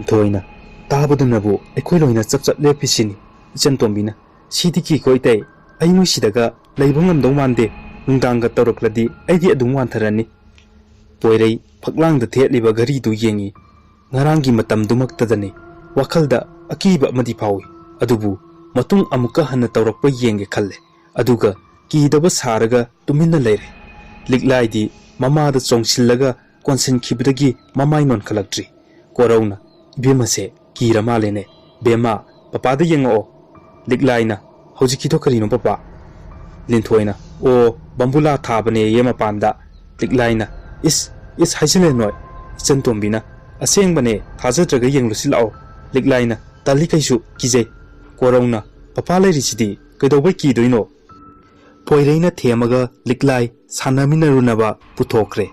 ꯊꯣꯏꯅ, "ꯇꯥꯕꯗꯨꯅꯕꯨ ꯑꯩꯈꯣꯏ ꯂꯣꯏꯅ ꯆꯞ ꯆꯞ ꯂꯦꯞꯄꯤꯁꯤꯅꯤ꯫" ꯏꯆꯟꯇꯣꯝꯕꯤꯅ, "ꯁꯤꯗꯤ ꯀꯤꯀꯣ ꯏꯇꯩ, ꯑꯩ ꯅꯣꯏ ꯁꯤꯗꯒ ꯂꯩꯕ ꯉꯝꯗꯧ ꯃꯥꯟꯗꯦ꯫ ꯅꯨꯡꯗꯥꯡꯒ ꯇꯧꯔꯛꯂꯗꯤ ꯑꯩꯗꯤ ꯑꯗꯨꯝ ꯋꯥꯟꯊꯔꯅꯤ꯫" ꯄꯣꯏꯔꯩ ꯐꯛꯂꯥꯡꯗ ꯊꯦꯠꯂꯤꯕ ꯘꯔꯤꯗꯨ ꯌꯦꯡꯏ꯫ ꯉꯔꯥꯡꯒꯤ ꯃꯇꯝꯗꯨꯃꯛꯇꯗꯅꯤ꯫ ꯋꯥꯈꯜꯗ ꯑꯀꯤꯕ ꯑꯃꯗꯤ ꯐꯥꯎꯏ꯫ ꯑꯗꯨꯕꯨ ꯃꯇꯨꯡ ꯑꯃꯨꯛꯀ ꯍꯟꯅ ꯇꯧꯔꯛꯄ ꯌꯦꯡꯒꯦ ꯈꯜꯂꯦ꯫ ꯑꯗꯨꯒ ꯀꯤꯗꯕ ꯁꯥꯔꯒ ꯇꯨꯃꯤꯟꯅ ꯂꯩꯔꯦ꯫ ꯂꯤꯛꯂꯥꯏꯗꯤ ꯃꯃꯥꯗ ꯆꯣꯡꯁꯤꯜꯂꯒ ꯀꯣꯟꯁꯤꯟꯈꯤꯕꯗꯒꯤ ꯃꯃꯥꯏ ꯅꯣꯟꯈꯠꯂꯛꯇ꯭ꯔꯤ꯫ ꯀꯣꯔꯧꯅ, "ꯏꯕꯦꯝꯃꯁꯦ ꯀꯤꯔ ꯃꯥꯜꯂꯦꯅꯦ꯫ ꯕꯦꯝꯃ, ꯄꯄꯥꯗ ꯌꯦꯡꯉꯛꯑꯣ꯫" ꯂꯤꯛꯂꯥꯏꯅ, "ꯍꯧꯖꯤꯛꯀꯤꯗꯣ ꯀꯔꯤꯅꯣ ꯄꯄꯥ?" ꯂꯤꯟꯊꯣꯏꯅ, "ꯑꯣ, ꯕꯝꯕꯨꯂꯥ ꯊꯥꯕꯅꯦꯌꯦ ꯃꯄꯥꯟꯗ꯫" ꯂꯤꯛꯂꯥꯏꯅ, "ꯏꯁ, ꯏꯁ ꯍꯥꯏꯖꯤꯜꯂꯦ ꯅꯣꯏ꯫" ꯏꯆꯟꯇꯣꯝꯕꯤꯅ, "ꯑꯁꯦꯡꯕꯅꯦ, ꯊꯥꯖꯗ꯭ꯔꯒ ꯌꯦꯡꯂꯨꯁꯤ ꯂꯥꯛꯑꯣ꯫" ꯂꯤꯛꯂꯥꯏꯅ, "ꯇꯜꯂꯤ ꯀꯩꯁꯨ, ꯀꯤꯖꯩ꯫" ꯀꯣꯔꯧꯅ, "ꯄꯄꯥ ꯂꯩꯔꯤꯁꯤꯗꯤ ꯀꯩꯗꯧꯕꯩ ꯀꯤꯗꯣꯏꯅꯣ?" ꯄꯣꯏꯔꯩꯅ ꯊꯦꯝꯃꯒ ꯂꯤꯛꯂꯥꯏ ꯁꯥꯟꯅꯃꯤꯟꯅꯔꯨꯅꯕ ꯄꯨꯊꯣꯛꯈ꯭ꯔꯦ꯫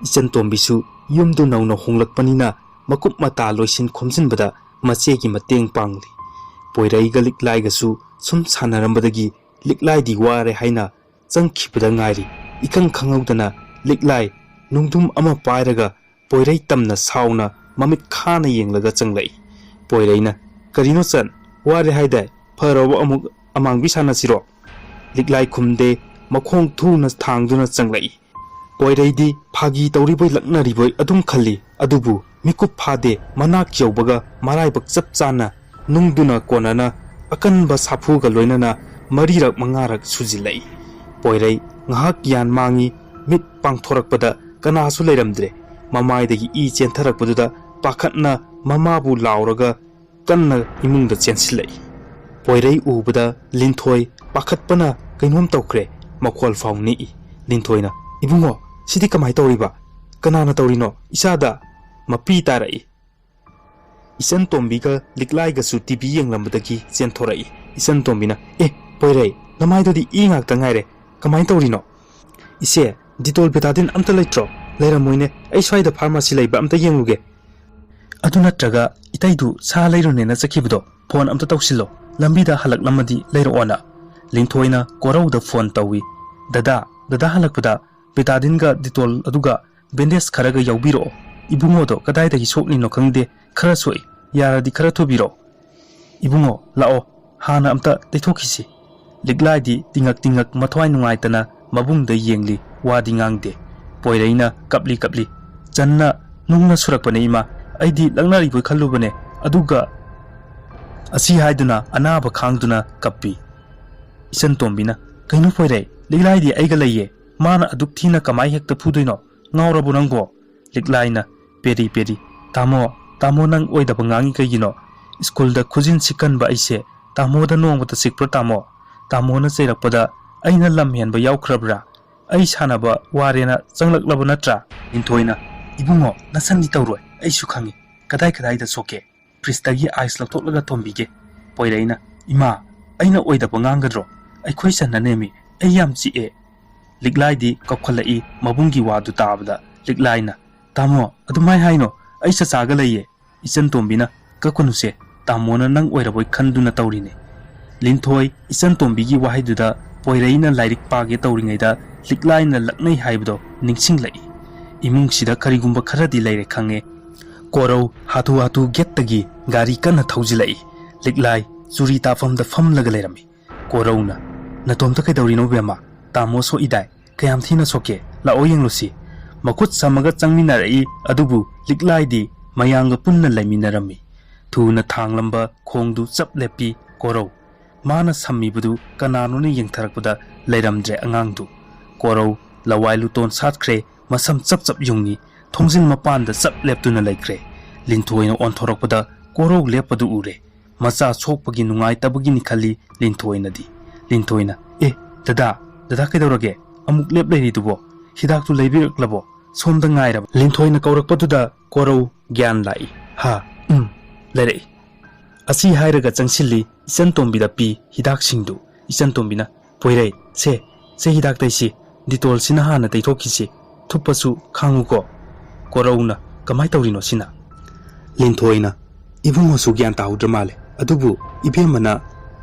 ꯏꯆꯟꯇꯣꯝꯕꯤꯁꯨ ꯌꯨꯝꯗꯨ ꯅꯧꯅ ꯍꯣꯡꯂꯛꯄꯅꯤꯅ ꯃꯀꯨꯞ ꯃꯇꯥ ꯂꯣꯏꯁꯤꯟ ꯈꯣꯝꯖꯤꯟꯕꯗ ꯃꯆꯦꯒꯤ ꯃꯇꯦꯡ ꯄꯥꯡꯂꯤ꯫ ꯄꯣꯏꯔꯩꯒ ꯂꯤꯛꯂꯥꯏꯒꯁꯨ ꯁꯨꯝ ꯁꯥꯟꯅꯔꯝꯕꯗꯒꯤ ꯂꯤꯛꯂꯥꯏꯗꯤ ꯋꯥꯔꯦ ꯍꯥꯏꯅ ꯆꯪꯈꯤꯕꯗ ꯉꯥꯏꯔꯤ꯫ ꯏꯈꯪ ꯈꯪꯍꯧꯗꯅ ꯂꯤꯛꯂꯥꯏ ꯅꯨꯡꯗꯨꯝ ꯑꯃ ꯄꯥꯏꯔꯒ ꯄꯣꯏꯔꯩ ꯇꯝꯅ ꯁꯥꯎꯅ ꯃꯃꯤꯠ ꯈꯥꯅ ꯌꯦꯡꯂꯒ ꯆꯪꯂꯛꯏ꯫ ꯄꯣꯏꯔꯩꯅ, "ꯀꯔꯤꯅꯣ ꯆꯟ? ꯋꯥꯔꯦ ꯍꯥꯏꯗꯥꯏ? ꯐꯔꯕ ꯑꯃꯨꯛ ꯑꯃꯥꯡꯕꯤ ꯁꯥꯟꯅꯁꯤꯔꯣ?" ꯂꯤꯛꯂꯥꯏ ꯈꯨꯝꯗꯦ, ꯃꯈꯣꯡ ꯊꯨꯅ ꯊꯥꯡꯗꯨꯅ ꯆꯪꯂꯛꯏ꯫ ꯄꯣꯏꯔꯩꯗꯤ ꯐꯥꯒꯤ ꯇꯧꯔꯤꯕꯣꯏ ꯂꯛꯅꯔꯤꯕꯣꯏ ꯑꯗꯨꯝ ꯈꯜꯂꯤ, ꯑꯗꯨꯕꯨ ꯃꯤꯀꯨꯞ ꯐꯥꯗꯦ, ꯃꯅꯥꯛ ꯌꯧꯕꯒ ꯃꯔꯥꯏꯕꯛ ꯆꯞ ꯆꯥꯅ ꯅꯨꯡꯗꯨꯅ ꯀꯣꯟꯅꯅ ꯑꯀꯟꯕ ꯁꯥꯐꯨꯒ ꯂꯣꯏꯅꯅ ꯃꯔꯤꯔꯛ ꯃꯉꯥꯔꯛ ꯁꯨꯖꯤꯜꯂꯛꯏ꯫ ꯄꯣꯏꯔꯩ ꯉꯥꯏꯍꯥꯛ ꯒ꯭ꯌꯥꯟ ꯃꯥꯡꯉꯤ, ꯃꯤꯠ ꯄꯥꯡꯊꯣꯔꯛꯄꯗ ꯀꯅꯥꯁꯨ ꯂꯩꯔꯝꯗ꯭ꯔꯦ꯫ ꯃꯃꯥꯏꯗꯒꯤ ꯏ ꯆꯦꯟꯊꯔꯛꯄꯗꯨꯗ ꯄꯥꯈꯠꯅ ꯃꯃꯥꯕꯨ ꯂꯥꯎꯔꯒ ꯀꯟꯅ ꯏꯃꯨꯡꯗ ꯆꯦꯟꯁꯤꯜꯂꯛꯏ꯫ ꯄꯣꯏꯔꯩ ꯎꯕꯗ ꯂꯤꯟꯊꯣꯏ ꯄꯥꯈꯠꯄꯅ ꯀꯩꯅꯣꯝ ꯇꯧꯈ꯭ꯔꯦ, ꯃꯈꯣꯜ ꯐꯥꯎ ꯅꯤꯛꯏ꯫ ꯂꯤꯟꯊꯣꯏꯅ, "ꯏꯕꯨꯡꯉꯣ, ꯁꯤꯗꯤ ꯀꯃꯥꯏ ꯇꯧꯔꯤꯕ? ꯀꯅꯥꯅ ꯇꯧꯔꯤꯅꯣ ꯏꯆꯥꯗ?" ꯃꯄꯤ ꯇꯥꯔꯛꯏ꯫ ꯏꯆꯟ ꯇꯣꯝꯕꯤꯒ ꯂꯤꯛꯂꯥꯏꯒꯁꯨ ꯇꯤ ꯚꯤ ꯌꯦꯡꯂꯝꯕꯗꯒꯤ ꯆꯦꯟꯊꯣꯔꯛꯏ꯫ ꯏꯆꯟ ꯇꯣꯝꯕꯤꯅ, "ꯑꯦ, ꯄꯣꯏꯔꯩ, ꯅꯃꯥꯏꯗꯨꯗꯤ ꯏ ꯉꯥꯛꯇ ꯉꯥꯏꯔꯦ, ꯀꯃꯥꯏꯅ ꯇꯧꯔꯤꯅꯣ?" "ꯏꯆꯦ, ꯗꯤꯇꯣꯜ ꯕꯦꯇꯥꯗꯤꯟ ꯑꯝꯇ ꯂꯩꯇ꯭ꯔꯣ?" "ꯂꯩꯔꯝꯃꯣꯏꯅꯦ, ꯑꯩ ꯁ꯭ꯋꯥꯏꯗ ꯐꯥꯔꯃꯥꯁꯤ ꯂꯩꯕ꯭ꯔꯥ ꯑꯝꯇ ꯌꯦꯡꯂꯨꯒꯦ꯫" "ꯑꯗꯨ ꯅꯠꯇ꯭ꯔꯒ ꯏꯇꯩꯗꯨ ꯁꯥ ꯂꯩꯔꯨꯅꯦꯅ ꯆꯠꯈꯤꯕꯗꯣ ꯐꯣꯟ ꯑꯝꯇ ꯇꯧꯁꯤꯜꯂꯣ, ꯂꯝꯕꯤꯗ ꯍꯜꯂꯛꯂꯝꯃꯗꯤ ꯂꯩꯔꯛꯑꯣꯅ꯫" ꯂꯤꯟꯊꯣꯏꯅ ꯀꯣꯔꯧꯗ ꯐꯣꯟ ꯇꯧꯏ꯫ "ꯗꯗꯥ, ꯗꯗꯥ ꯍꯜꯂꯛꯄꯗ ꯕꯦꯇꯥꯗꯤꯟꯒ ꯗꯤꯇꯣꯜ ꯑꯗꯨꯒ ꯕꯦꯟꯗꯦꯖ ꯈꯔꯒ ꯌꯥꯎꯕꯤꯔꯛꯑꯣ꯫ ꯏꯕꯨꯡꯉꯣꯗꯣ ꯀꯗꯥꯏꯗꯒꯤ ꯁꯣꯛꯂꯤꯅꯣ ꯈꯪꯗꯦ, ꯈꯔ ꯁꯣꯛꯏ, ꯌꯥꯔꯗꯤ ꯈꯔ ꯊꯨꯕꯤꯔꯛꯑꯣ꯫" "ꯏꯕꯨꯡꯉꯣ, ꯂꯥꯛꯑꯣ, ꯍꯥꯟꯅ ꯑꯝꯇ ꯇꯩꯊꯣꯛꯈꯤꯁꯤ꯫" ꯂꯤꯛꯂꯥꯏꯗꯤ ꯇꯤꯡꯉꯛ ꯇꯤꯡꯉꯛ ꯃꯊ꯭ꯋꯥꯏ ꯅꯨꯡꯉꯥꯏꯇꯅ ꯃꯕꯨꯡꯗ ꯌꯦꯡꯂꯤ, ꯋꯥꯗꯤ ꯉꯥꯡꯗꯦ꯫ ꯄꯣꯏꯔꯩꯅ ꯀꯞꯂꯤ ꯀꯞꯂꯤ, "ꯆꯟꯅ ꯅꯨꯡꯅ ꯁꯨꯔꯛꯄꯅꯦ ꯏꯃꯥ, ꯑꯩꯗꯤ ꯂꯛꯅꯔꯤꯕꯣꯏ ꯈꯜꯂꯨꯕꯅꯦ, ꯑꯗꯨꯒ ꯑꯁꯤ" ꯍꯥꯏꯗꯨꯅ ꯑꯅꯥꯕ ꯈꯥꯡꯗꯨꯅ ꯀꯞꯄꯤ꯫ ꯏꯆꯟ ꯇꯣꯝꯕꯤꯅ, "ꯀꯩꯅꯣ ꯄꯣꯏꯔꯩ, ꯂꯤꯛꯂꯥꯏꯗꯤ ꯑꯩꯒ ꯂꯩꯌꯦ, ꯃꯥꯅ ꯑꯗꯨꯛ ꯊꯤꯅ ꯀꯃꯥꯏ ꯍꯦꯛꯇ ꯐꯨꯗꯣꯏꯅꯣ? ꯉꯥꯎꯔꯕꯣ ꯅꯪꯕꯣ?" ꯂꯤꯛꯂꯥꯏꯅ, "ꯄꯦꯔꯤ ꯄꯦꯔꯤ, ꯇꯥꯃꯣ, ꯇꯥꯃꯣ ꯅꯪ ꯑꯣꯏꯗꯕ ꯉꯥꯡꯉꯤ ꯀꯩꯒꯤꯅꯣ? ꯁ꯭ꯀꯨꯜꯗ ꯈꯨꯖꯤꯟ ꯁꯤꯛꯀꯟꯕ ꯑꯩꯁꯦ ꯇꯥꯃꯣꯗ ꯅꯣꯡꯃꯇ ꯁꯤꯛꯄ꯭ꯔꯣ ꯇꯥꯃꯣ? ꯇꯥꯃꯣꯅ ꯆꯩꯔꯛꯄꯗ ꯑꯩꯅ ꯂꯝ ꯍꯦꯟꯕ ꯌꯥꯎꯈ꯭ꯔꯕ꯭ꯔꯥ? ꯑꯩ ꯁꯥꯟꯅꯕ ꯋꯥꯔꯦꯅ ꯆꯪꯂꯛꯂꯕ ꯅꯠꯇ꯭ꯔꯥ? ꯂꯤꯟꯊꯣꯏꯅ, "ꯏꯕꯨꯡꯉꯣ, ꯅꯁꯝꯗꯤ ꯇꯧꯔꯣꯏ, ꯑꯩꯁꯨ ꯈꯪꯉꯤ꯫ ꯀꯗꯥꯏ ꯀꯗꯥꯏꯗ ꯁꯣꯛꯀꯦ?" ꯐ꯭ꯔꯤꯖꯇꯒꯤ ꯑꯥꯏꯁ ꯂꯧꯊꯣꯛꯂꯒ ꯊꯣꯝꯕꯤꯒꯦ꯫ ꯄꯣꯏꯔꯩꯅ, "ꯏꯃꯥ, ꯑꯩꯅ ꯑꯣꯏꯗꯕ ꯉꯥꯡꯒꯗ꯭ꯔꯣ? ꯑꯩꯈꯣꯏ ꯆꯟꯅ ꯅꯦꯝꯃꯤ, ꯑꯩ ꯌꯥꯝ ꯆꯤꯛꯑꯦ꯫" ꯂꯤꯛꯂꯥꯏꯗꯤ ꯀꯞꯈꯠꯂꯛꯏ꯫ ꯃꯕꯨꯡꯒꯤ ꯋꯥꯗꯨ ꯇꯥꯕꯗ ꯂꯤꯛꯂꯥꯏꯅ, "ꯇꯥꯃꯣ, ꯑꯗꯨꯃꯥꯏ ꯍꯥꯏꯅꯣ, ꯑꯩ ꯆꯆꯥꯒ ꯂꯩꯌꯦ꯫" ꯏꯆꯟ ꯇꯣꯝꯕꯤꯅ, "ꯀꯞꯀꯅꯨꯁꯦ, ꯇꯥꯃꯣꯅ ꯅꯪ ꯑꯣꯏꯔꯕꯣꯏ ꯈꯟꯗꯨꯅ ꯇꯧꯔꯤꯅꯦ꯫" ꯂꯤꯟꯊꯣꯏ ꯏꯆꯟ ꯇꯣꯝꯕꯤꯒꯤ ꯋꯥꯍꯩꯗꯨꯗ ꯄꯣꯏꯔꯩꯅ ꯂꯥꯏꯔꯤꯛ ꯄꯥꯒꯦ ꯇꯧꯔꯤꯉꯩꯗ ꯂꯤꯛꯂꯥꯏꯅ ꯂꯛꯅꯩ ꯍꯥꯏꯕꯗꯣ ꯅꯤꯡꯁꯤꯡꯂꯛꯏ꯫ ꯏꯃꯨꯡꯁꯤꯗ ꯀꯔꯤꯒꯨꯝꯕ ꯈꯔꯗꯤ ꯂꯩꯔꯦ ꯈꯪꯉꯦ꯫ ꯀꯣꯔꯧ ꯍꯥꯊꯨ ꯍꯥꯊꯨ ꯒꯦꯠꯇꯒꯤ ꯒꯥꯔꯤ ꯀꯟꯅ ꯊꯧꯖꯤꯜꯂꯛꯏ꯫ ꯂꯤꯛꯂꯥꯏ ꯆꯨꯔꯤ ꯇꯥꯐꯝꯗ ꯐꯝꯂꯒ ꯂꯩꯔꯝꯃꯤ꯫ ꯀꯣꯔꯧꯅ, "ꯅꯇꯣꯝꯇ ꯀꯩꯗꯧꯔꯤꯅꯣ ꯕꯦꯝꯃ? ꯇꯥꯃꯣ ꯁꯣꯛꯏꯗꯥꯏ? ꯀꯌꯥꯝ ꯊꯤꯅ ꯁꯣꯛꯀꯦ? ꯂꯥꯛꯑꯣ ꯌꯦꯡꯂꯨꯁꯤ꯫" ꯃꯈꯨꯠ ꯁꯝꯃꯒ ꯆꯪꯃꯤꯟꯅꯔꯛꯏ꯫ ꯑꯗꯨꯕꯨ ꯂꯤꯛꯂꯥꯏꯗꯤ ꯃꯌꯥꯝꯒ ꯄꯨꯟꯅ ꯂꯩꯃꯤꯟꯅꯔꯝꯃꯤ꯫ ꯊꯨꯅ ꯊꯥꯡꯂꯝꯕ ꯈꯣꯡꯗꯨ ꯆꯞ ꯂꯦꯞꯄꯤ꯫ ꯀꯣꯔꯧ, ꯃꯥꯅ ꯁꯝꯃꯤꯕꯗꯨ ꯀꯅꯥꯅꯣꯅ ꯌꯦꯡꯊꯔꯛꯄꯗ ꯂꯩꯔꯝꯗ꯭ꯔꯦ ꯑꯉꯥꯡꯗꯨ꯫ ꯀꯣꯔꯧ ꯂꯋꯥꯏ ꯂꯨꯇꯣꯟ ꯁꯥꯠꯈ꯭ꯔꯦ, ꯃꯁꯝ ꯆꯞ ꯆꯞ ꯌꯨꯡꯉꯤ, ꯊꯣꯡꯖꯤꯜ ꯃꯄꯥꯟꯗ ꯆꯞ ꯂꯦꯞꯇꯨꯅ ꯂꯩꯈ꯭ꯔꯦ꯫ ꯂꯤꯟꯊꯣꯏꯅ ꯑꯣꯟꯊꯣꯔꯛꯄꯗ ꯀꯣꯔꯧ ꯂꯦꯞꯄꯗꯨ ꯎꯔꯦ꯫ ꯃꯆꯥ ꯁꯣꯛꯄꯒꯤ ꯅꯨꯡꯉꯥꯏꯇꯕꯒꯤꯅꯤ ꯈꯜꯂꯤ ꯂꯤꯟꯊꯣꯏꯅꯗꯤ꯫ ꯂꯤꯟꯊꯣꯏꯅ, "ꯑꯦ, ꯗꯗꯥ, ꯗꯗꯥ ꯀꯩꯗꯧꯔꯒꯦ? ꯑꯃꯨꯛ ꯂꯦꯞ ꯂꯩꯔꯤꯗꯨꯕꯣ? ꯍꯤꯗꯥꯛꯇꯨ ꯂꯩꯕꯤꯔꯛꯂꯕꯣ? ꯁꯣꯝꯗ ꯉꯥꯏꯔꯕ꯫" ꯂꯤꯟꯊꯣꯏꯅ ꯀꯧꯔꯛꯄꯗꯨꯗ ꯀꯣꯔꯧ ꯒ꯭ꯌꯥꯟ ꯂꯥꯛꯏ꯫ "ꯍꯥ, ꯎꯝ, ꯂꯩꯔꯛꯏ꯫" ꯑꯁꯤ ꯍꯥꯏꯔꯒ ꯆꯪꯁꯤꯜꯂꯤ ꯏꯆꯟ ꯇꯣꯝꯕꯤꯗ ꯄꯤ ꯍꯤꯗꯥꯛꯁꯤꯡꯗꯨ꯫ ꯏꯆꯟ ꯇꯣꯝꯕꯤꯅ, "ꯄꯣꯏꯔꯩ, ꯁꯦ, ꯁꯦ ꯍꯤꯗꯥꯛ ꯇꯩꯁꯤ, ꯗꯤꯇꯣꯜꯁꯤꯅ ꯍꯥꯟꯅ ꯇꯩꯊꯣꯛꯈꯤꯁꯤ, ꯊꯨꯞꯄꯁꯨ ꯈꯥꯡꯉꯨꯀꯣ꯫" ꯀꯣꯔꯧꯅ, "ꯀꯃꯥꯏ ꯇꯧꯔꯤꯅꯣ ꯁꯤꯅ?" ꯂꯤꯟꯊꯣꯏꯅ, "ꯏꯕꯨꯡꯉꯣꯁꯨ ꯒ꯭ꯌꯥꯟ ꯇꯥꯍꯧꯗ꯭ꯔ ꯃꯥꯜꯂꯦ, ꯑꯗꯨꯕꯨ ꯏꯕꯦꯝꯃꯅ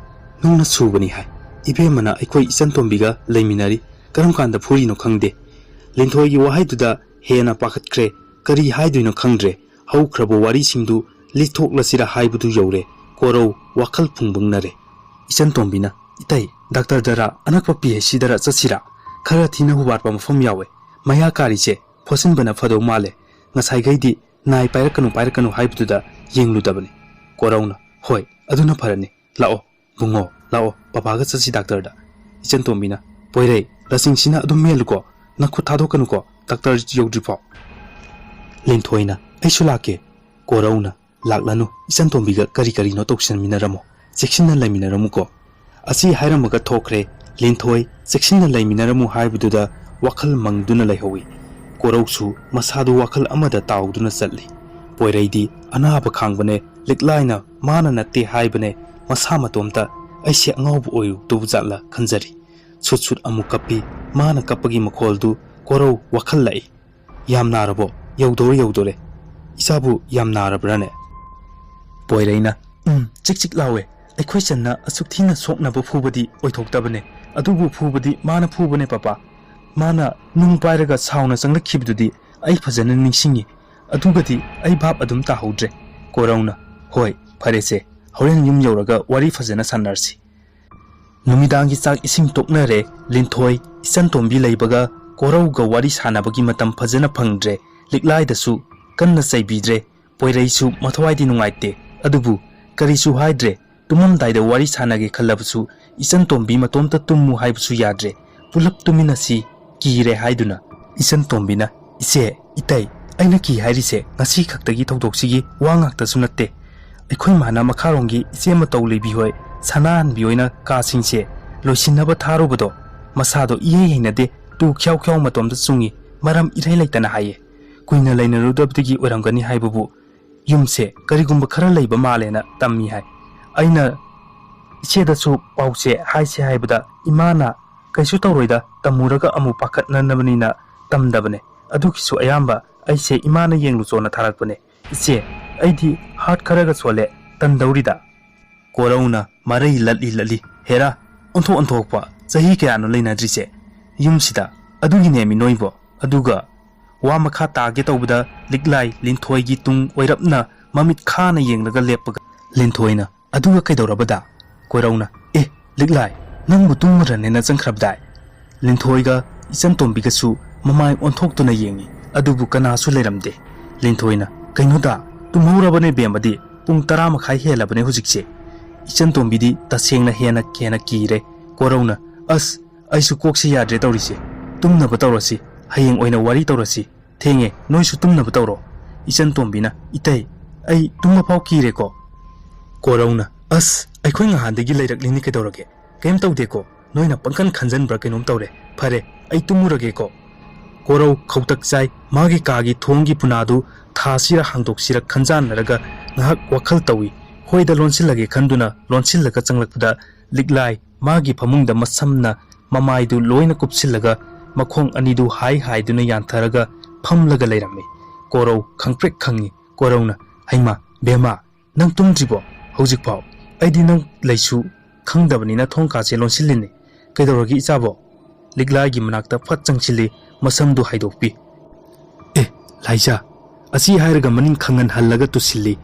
ꯅꯨꯡꯅ ꯁꯨꯕꯅꯤ ꯍꯥꯏ꯫ ꯏꯕꯦꯝꯃꯅ ꯑꯩꯈꯣꯏ ꯏꯆꯟ ꯇꯣꯝꯕꯤꯒ ꯂꯩꯃꯤꯟꯅꯔꯤ, ꯀꯔꯝ ꯀꯥꯟꯗ ꯐꯨꯔꯤꯅꯣ ꯈꯪꯗꯦ꯫" ꯂꯤꯟꯊꯣꯏꯒꯤ ꯋꯥꯍꯩꯗꯨꯗ ꯍꯦꯟꯅ ꯄꯥꯈꯠꯈ꯭ꯔꯦ꯫ ꯀꯔꯤ ꯍꯥꯏꯗꯣꯏꯅꯣ ꯈꯪꯗ꯭ꯔꯦ꯫ ꯍꯧꯈ꯭ꯔꯕ ꯋꯥꯔꯤꯁꯤꯡꯗꯨ ꯂꯤꯊꯣꯛꯂꯁꯤꯔ ꯍꯥꯏꯕꯗꯨ ꯌꯧꯔꯦ꯫ ꯀꯣꯔꯧ ꯋꯥꯈꯜ ꯐꯨꯡꯕꯪꯅꯔꯦ꯫ ꯏꯆꯟ ꯇꯣꯝꯕꯤꯅ, "ꯏꯇꯩ, ꯗꯥꯛꯇꯔꯗꯔ ꯑꯅꯛꯄ ꯄꯤ ꯑꯩꯆ ꯁꯤꯗꯔ ꯆꯠꯁꯤꯔꯥ? ꯈꯔ ꯊꯤꯅ ꯍꯨꯕꯥꯠꯄ ꯃꯐꯝ ꯌꯥꯎꯋꯦ꯫ ꯃꯌꯥ ꯀꯥꯔꯤꯁꯦ ꯐꯣꯠꯆꯤꯟꯕꯅ ꯐꯗꯧ ꯃꯥꯜꯂꯦ꯫ ꯉꯁꯥꯏꯈꯩꯗꯤ ꯅꯥꯏ ꯄꯥꯏꯔꯛꯀꯅꯨ, ꯄꯥꯏꯔꯛꯀꯅꯨ ꯍꯥꯏꯕꯗꯨꯗ ꯌꯦꯡꯂꯨꯗꯕꯅꯤ꯫" ꯀꯣꯔꯧꯅ, "ꯍꯣꯏ, ꯑꯗꯨꯅ ꯐꯔꯅꯤ꯫ ꯂꯥꯛꯑꯣ, ꯕꯨꯡꯉꯣ, ꯂꯥꯛꯑꯣ, ꯄꯄꯥꯒ ꯆꯠꯁꯤ ꯗꯥꯛꯇꯔꯗ꯫" ꯏꯆꯟ ꯇꯣꯝꯕꯤꯅ, "ꯄꯣꯏꯔꯩ, ꯂꯁꯤꯡꯁꯤꯅ ꯑꯗꯨꯝ ꯃꯦꯜꯂꯨꯀꯣ, ꯅꯈꯨꯠ ꯊꯥꯗꯣꯛꯀꯅꯨꯀꯣ, ꯗꯥꯛꯇꯔ ꯌꯧꯗ꯭ꯔꯤꯐꯥꯎ꯫" ꯂꯤꯟꯊꯣꯏꯅ, "ꯑꯩꯁꯨ ꯂꯥꯛꯀꯦ꯫" ꯀꯣꯔꯧꯅ, "ꯂꯥꯛꯂꯅꯨ, ꯏꯆꯟ ꯇꯣꯝꯕꯤꯒ ꯀꯔꯤ ꯀꯔꯤꯅꯣ ꯇꯧꯁꯟꯃꯤꯟꯅꯔꯝꯃꯣ, ꯆꯦꯛꯁꯤꯟꯅ ꯂꯩꯃꯤꯟꯅꯔꯝꯃꯨꯀꯣ꯫" ꯑꯁꯤ ꯍꯥꯏꯔꯝꯃꯒ ꯊꯣꯛꯈ꯭ꯔꯦ꯫ ꯂꯤꯟꯊꯣꯏ ꯆꯦꯛꯁꯤꯟꯅ ꯂꯩꯃꯤꯟꯅꯔꯝꯃꯨ ꯍꯥꯏꯕꯗꯨꯗ ꯋꯥꯈꯜ ꯃꯪꯗꯨꯅ ꯂꯩꯍꯧꯏ꯫ ꯀꯣꯔꯧꯁꯨ ꯃꯁꯥꯗꯨ ꯋꯥꯈꯜ ꯑꯃꯗ ꯇꯥꯎꯗꯨꯅ ꯆꯠꯂꯤ꯫ ꯄꯣꯏꯔꯩꯗꯤ ꯑꯅꯥꯕ ꯈꯥꯡꯕꯅꯦ, ꯂꯤꯛꯂꯥꯏꯅ ꯃꯥꯅ ꯅꯠꯇꯦ ꯍꯥꯏꯕꯅꯦ, ꯃꯁꯥ ꯃꯇꯣꯝꯇ ꯑꯩꯁꯦ ꯑꯉꯥꯎꯕ ꯑꯣꯏꯔꯨꯗꯧꯕ ꯖꯥꯠꯂ ꯈꯟꯖꯔꯤ꯫ ꯁꯨꯠ ꯁꯨꯠ ꯑꯃꯨꯛ ꯀꯞꯄꯤ꯫ ꯃꯥꯅ ꯀꯞꯄꯒꯤ ꯃꯈꯣꯜꯗꯨ ꯀꯣꯔꯧ ꯋꯥꯈꯜ ꯂꯥꯛꯏ꯫ "ꯌꯥꯝ ꯅꯥꯔꯕꯣ? ꯌꯧꯗꯣꯔꯦ, ꯌꯧꯗꯣꯔꯦ꯫ ꯏꯆꯥꯕꯨ ꯌꯥꯝ ꯅꯥꯔꯕ꯭ꯔꯥꯅꯦ?" ꯄꯣꯏꯔꯩꯅ, "ꯎꯝ, ꯆꯤꯛ ꯆꯤꯛ ꯂꯥꯎꯋꯦ꯫ ꯑꯩꯈꯣꯏ ꯆꯟꯅ ꯑꯁꯨꯛ ꯊꯤꯅ ꯁꯣꯛꯅꯕ ꯐꯨꯕꯗꯤ ꯑꯣꯏꯊꯣꯛꯇꯕꯅꯦ꯫ ꯑꯗꯨꯕꯨ ꯐꯨꯕꯗꯤ ꯃꯥꯅ ꯐꯨꯕꯅꯦ, ꯄꯥꯄꯥ꯫ ꯃꯥꯅ ꯅꯨꯡ ꯄꯥꯏꯔꯒ ꯁꯥꯎꯅ ꯆꯪꯂꯛꯈꯤꯕꯗꯨꯗꯤ ꯑꯩ ꯐꯖꯅ ꯅꯤꯡꯁꯤꯡꯉꯤ꯫ ꯑꯗꯨꯒꯗꯤ ꯑꯩ ꯚꯥꯞ ꯑꯗꯨꯝ ꯇꯥꯍꯧꯗ꯭ꯔꯦ꯫" ꯀꯣꯔꯧꯅ, "ꯍꯣꯏ, ꯐꯔꯦꯁꯦ, ꯍꯣꯔꯦꯟ ꯌꯨꯝ ꯌꯧꯔꯒ ꯋꯥꯔꯤ ꯐꯖꯅ ꯁꯥꯟꯅꯔꯁꯤ꯫" ꯅꯨꯃꯤꯗꯥꯡꯒꯤ ꯆꯥꯛ ꯏꯁꯤꯡ ꯇꯣꯛꯅꯔꯦ꯫ ꯂꯤꯟꯊꯣꯏ, ꯏꯆꯟꯇꯣꯝꯕꯤ ꯂꯩꯕꯒ ꯀꯣꯔꯧꯒ ꯋꯥꯔꯤ ꯁꯥꯟꯅꯕꯒꯤ ꯃꯇꯝ ꯐꯖꯅ ꯐꯪꯗ꯭ꯔꯦ꯫ ꯂꯤꯛꯂꯥꯏꯗꯁꯨ ꯀꯟꯅ ꯆꯩꯕꯤꯗ꯭ꯔꯦ꯫ ꯄꯣꯏꯔꯩꯁꯨ ꯃꯊꯋꯥꯏꯗꯤ ꯅꯨꯡꯉꯥꯏꯇꯦ꯫ ꯑꯗꯨꯕꯨ ꯀꯔꯤꯁꯨ ꯍꯥꯏꯗ꯭ꯔꯦ꯫ ꯇꯨꯝꯃꯝꯗꯥꯏꯗ ꯋꯥꯔꯤ ꯁꯥꯟꯅꯒꯦ ꯈꯜꯂꯕꯁꯨ ꯏꯆꯟꯇꯣꯝꯕꯤ ꯃꯇꯣꯝꯇ ꯇꯨꯝꯃꯨ ꯍꯥꯏꯕꯁꯨ ꯌꯥꯗ꯭ꯔꯦ꯫ ꯄꯨꯂꯞ ꯇꯨꯃꯤꯟꯅꯁꯤ, ꯀꯤꯔꯦ ꯍꯥꯏꯗꯨꯅ꯫ ꯏꯆꯟꯇꯣꯝꯕꯤꯅ, "ꯏꯆꯦ, ꯏꯇꯩ, ꯑꯩꯅ ꯀꯤ ꯍꯥꯏꯔꯤꯁꯦ ꯉꯁꯤ ꯈꯛꯇꯒꯤ ꯊꯧꯗꯣꯛꯁꯤꯒꯤ ꯋꯥ ꯉꯥꯛꯇꯁꯨ ꯅꯠꯇꯦ꯫ ꯑꯩꯈꯣꯏ ꯃꯥꯅ ꯃꯈꯥꯔꯣꯝꯒꯤ ꯏꯆꯦ ꯃꯇꯧ ꯂꯩꯕꯤ ꯍꯣꯏ, ꯁꯅꯥꯍꯟꯕꯤ ꯍꯣꯏꯅ ꯀꯥꯁꯤꯡꯁꯦ ꯂꯣꯏꯁꯤꯟꯅꯕ ꯊꯥꯔꯨꯕꯗꯣ ꯃꯁꯥꯗꯣ ꯏꯍꯩ ꯍꯩꯅꯗꯦ, ꯇꯨ ꯈ꯭ꯌꯥꯎ ꯈ꯭ꯌꯥꯎ ꯃꯇꯣꯝꯇ ꯆꯨꯡꯉꯤ, ꯃꯔꯝ ꯏꯔꯩ ꯂꯩꯇꯅ ꯍꯥꯏꯌꯦ꯫ ꯀꯨꯏꯅ ꯂꯩꯅꯔꯨꯗꯕꯗꯒꯤ ꯑꯣꯏꯔꯝꯒꯅꯤ ꯍꯥꯏꯕꯕꯨ ꯌꯨꯝꯁꯦ ꯀꯔꯤꯒꯨꯝꯕ ꯈꯔ ꯂꯩꯕ ꯃꯥꯜꯂꯦꯅ ꯇꯝꯃꯤ ꯍꯥꯏ꯫ ꯑꯩꯅ ꯏꯆꯦꯗꯁꯨ ꯄꯥꯎꯁꯦ ꯍꯥꯏꯁꯦ ꯍꯥꯏꯕꯗ ꯏꯃꯥꯅ ꯀꯩꯁꯨ ꯇꯧꯔꯣꯏꯗ, ꯇꯝꯃꯨꯔꯒ ꯑꯃꯨꯛ ꯄꯥꯈꯠꯅꯅꯕꯅꯤꯅ ꯇꯝꯗꯕꯅꯦ꯫ ꯑꯗꯨꯒꯤꯁꯨ ꯑꯌꯥꯝꯕ ꯑꯩꯁꯦ ꯏꯃꯥꯅ ꯌꯦꯡꯂꯨꯆꯣꯅ ꯊꯥꯔꯛꯄꯅꯦ꯫ ꯏꯆꯦ, ꯑꯩꯗꯤ heart ꯈꯔꯒ ꯁꯣꯜꯂꯦ, ꯇꯟꯗꯧꯔꯤꯗ꯫" ꯀꯣꯔꯧꯅ ꯃꯔꯩ ꯂꯠꯂꯤ ꯂꯠꯂꯤ, "ꯍꯦꯔꯥ, ꯑꯣꯟꯊꯣꯛ ꯑꯣꯟꯊꯣꯛꯄ, ꯆꯍꯤ ꯀꯌꯥꯅꯣ ꯂꯩꯅꯗ꯭ꯔꯤꯁꯦ ꯌꯨꯝꯁꯤꯗ? ꯑꯗꯨꯒꯤꯅꯦꯃꯤ ꯅꯣꯏꯕꯣ꯫" ꯑꯗꯨꯒ ꯋꯥ ꯃꯈꯥ ꯇꯥꯒꯦ ꯇꯧꯕꯗ ꯂꯤꯛꯂꯥꯏ ꯂꯤꯟꯊꯣꯏꯒꯤ ꯇꯨꯡ ꯑꯣꯏꯔꯞꯅ ꯃꯃꯤꯠ ꯈꯥꯅ ꯌꯦꯡꯂꯒ ꯂꯦꯞꯄꯒ ꯂꯤꯟꯊꯣꯏꯅ, "ꯑꯗꯨꯒ ꯀꯩꯗꯧꯔꯕꯗ?" ꯀꯣꯔꯧꯅ, "ꯑꯦ, ꯂꯤꯛꯂꯥꯏ, ꯅꯪꯕꯨ ꯇꯨꯝꯃꯨꯔꯅꯦꯅ ꯆꯪꯈ꯭ꯔꯕꯗꯥꯏ?" ꯂꯤꯟꯊꯣꯏꯒ ꯏꯆꯟꯇꯣꯝꯕꯤꯒꯁꯨ ꯃꯃꯥꯏ ꯑꯣꯟꯊꯣꯛꯇꯨꯅ ꯌꯦꯡꯉꯤ, ꯑꯗꯨꯕꯨ ꯀꯅꯥꯁꯨ ꯂꯩꯔꯝꯗꯦ꯫ ꯂꯤꯟꯊꯣꯏꯅ, "ꯀꯩꯅꯣꯗ, ꯇꯨꯝꯍꯧꯔꯕꯅꯦ ꯕꯦꯝꯃꯗꯤ, ꯄꯨꯡ ꯇꯔꯥ ꯃꯈꯥꯏ ꯍꯦꯜꯂꯕꯅꯦ ꯍꯧꯖꯤꯛꯁꯦ꯫" ꯏꯆꯟꯇꯣꯝꯕꯤꯗꯤ ꯇꯁꯦꯡꯅ ꯍꯦꯟꯅ ꯍꯦꯟꯅ ꯀꯤꯔꯦ꯫ ꯀꯣꯔꯧꯅ, "ꯑꯁ, ꯑꯩꯁꯨ ꯀꯣꯛꯁꯤ ꯌꯥꯗ꯭ꯔꯦ ꯇꯧꯔꯤꯁꯦ꯫ ꯇꯨꯝꯅꯕ ꯇꯧꯔꯁꯤ, ꯍꯌꯦꯡ ꯑꯣꯏꯅ ꯋꯥꯔꯤ ꯇꯧꯔꯁꯤ꯫ ꯊꯦꯡꯉꯦ, ꯅꯣꯏꯁꯨ ꯇꯨꯝꯅꯕ ꯇꯧꯔꯣ꯫" ꯏꯆꯟꯇꯣꯝꯕꯤꯅ, "ꯏꯇꯩ, ꯑꯩ ꯇꯨꯝꯕ ꯐꯥꯎ ꯀꯤꯔꯦꯀꯣ꯫" ꯀꯣꯔꯧꯅ, "ꯑꯁ, ꯑꯩꯈꯣꯏ ꯉꯍꯥꯟꯗꯒꯤ ꯂꯩꯔꯛꯂꯤꯅꯤ ꯀꯩꯗꯧꯔꯒꯦ? ꯀꯩꯝ ꯇꯧꯗꯦꯀꯣ꯫ ꯅꯣꯏꯅ ꯄꯪꯈꯟ ꯈꯟꯖꯟꯕ꯭ꯔꯥ ꯀꯩꯅꯣꯝ ꯇꯧꯔꯦ꯫ ꯐꯔꯦ, ꯑꯩ ꯇꯨꯝꯃꯨꯔꯒꯦꯀꯣ꯫ ꯀꯣꯔꯧ ꯈꯧꯇꯛ ꯆꯥꯏ꯫ ꯃꯥꯒꯤ ꯀꯥꯒꯤ ꯊꯣꯡꯒꯤ ꯄꯨꯅꯥꯗꯨ ꯊꯥꯁꯤꯔ ꯍꯥꯡꯗꯣꯛꯁꯤꯔ ꯈꯟꯖꯥꯟꯅꯔꯒ ꯉꯥꯏꯍꯥꯛ ꯋꯥꯈꯜ ꯇꯧꯏ꯫ ꯍꯣꯏꯗ, ꯂꯣꯟꯁꯤꯜꯂꯒꯦ ꯈꯟꯗꯨꯅ ꯂꯣꯟꯁꯤꯜꯂꯒ ꯆꯪꯂꯛꯄꯗ ꯂꯤꯛꯂꯥꯏ ꯃꯥꯒꯤ ꯐꯃꯨꯡꯗ ꯃꯁꯝꯅ ꯃꯃꯥꯏꯗꯨ ꯂꯣꯏꯅ ꯀꯨꯞꯁꯤꯜꯂꯒ ꯃꯈꯣꯡ ꯑꯅꯤꯗꯨ ꯍꯥꯏ ꯍꯥꯏꯗꯨꯅ ꯌꯥꯟꯊꯔꯒ ꯐꯝꯂꯒ ꯂꯩꯔꯝꯃꯤ꯫ ꯀꯣꯔꯧ ꯈꯪꯄ꯭ꯔꯦꯛ ꯈꯪꯉꯤ꯫ ꯀꯣꯔꯧꯅ, "ꯍꯩꯃꯥ, ꯕꯦꯝꯃ, ꯅꯪ ꯇꯨꯝꯗ꯭ꯔꯤꯕꯣ ꯍꯧꯖꯤꯛꯐꯥꯎ? ꯑꯩꯗꯤ ꯅꯪ ꯂꯩꯁꯨ ꯈꯪꯗꯕꯅꯤꯅ ꯊꯣꯡ ꯀꯥꯁꯦ ꯂꯣꯟꯁꯤꯜꯂꯤꯅꯦ꯫ ꯀꯩꯗꯧꯔꯒꯦ ꯏꯆꯥꯕꯣ?" ꯂꯤꯛꯂꯥꯏꯒꯤ ꯃꯅꯥꯛꯇ ꯐꯠ ꯆꯪꯁꯤꯜꯂꯤ, ꯃꯁꯝꯗꯨ ꯍꯥꯏꯗꯣꯛꯄꯤ꯫ "ꯑꯦ, ꯂꯥꯏꯖꯥ, ꯑꯁꯤ ꯍꯥꯏꯔꯒ ꯃꯅꯤꯡ ꯈꯪꯍꯟ ꯍꯜꯂꯒ ꯇꯨꯁꯤꯜꯂꯤ꯫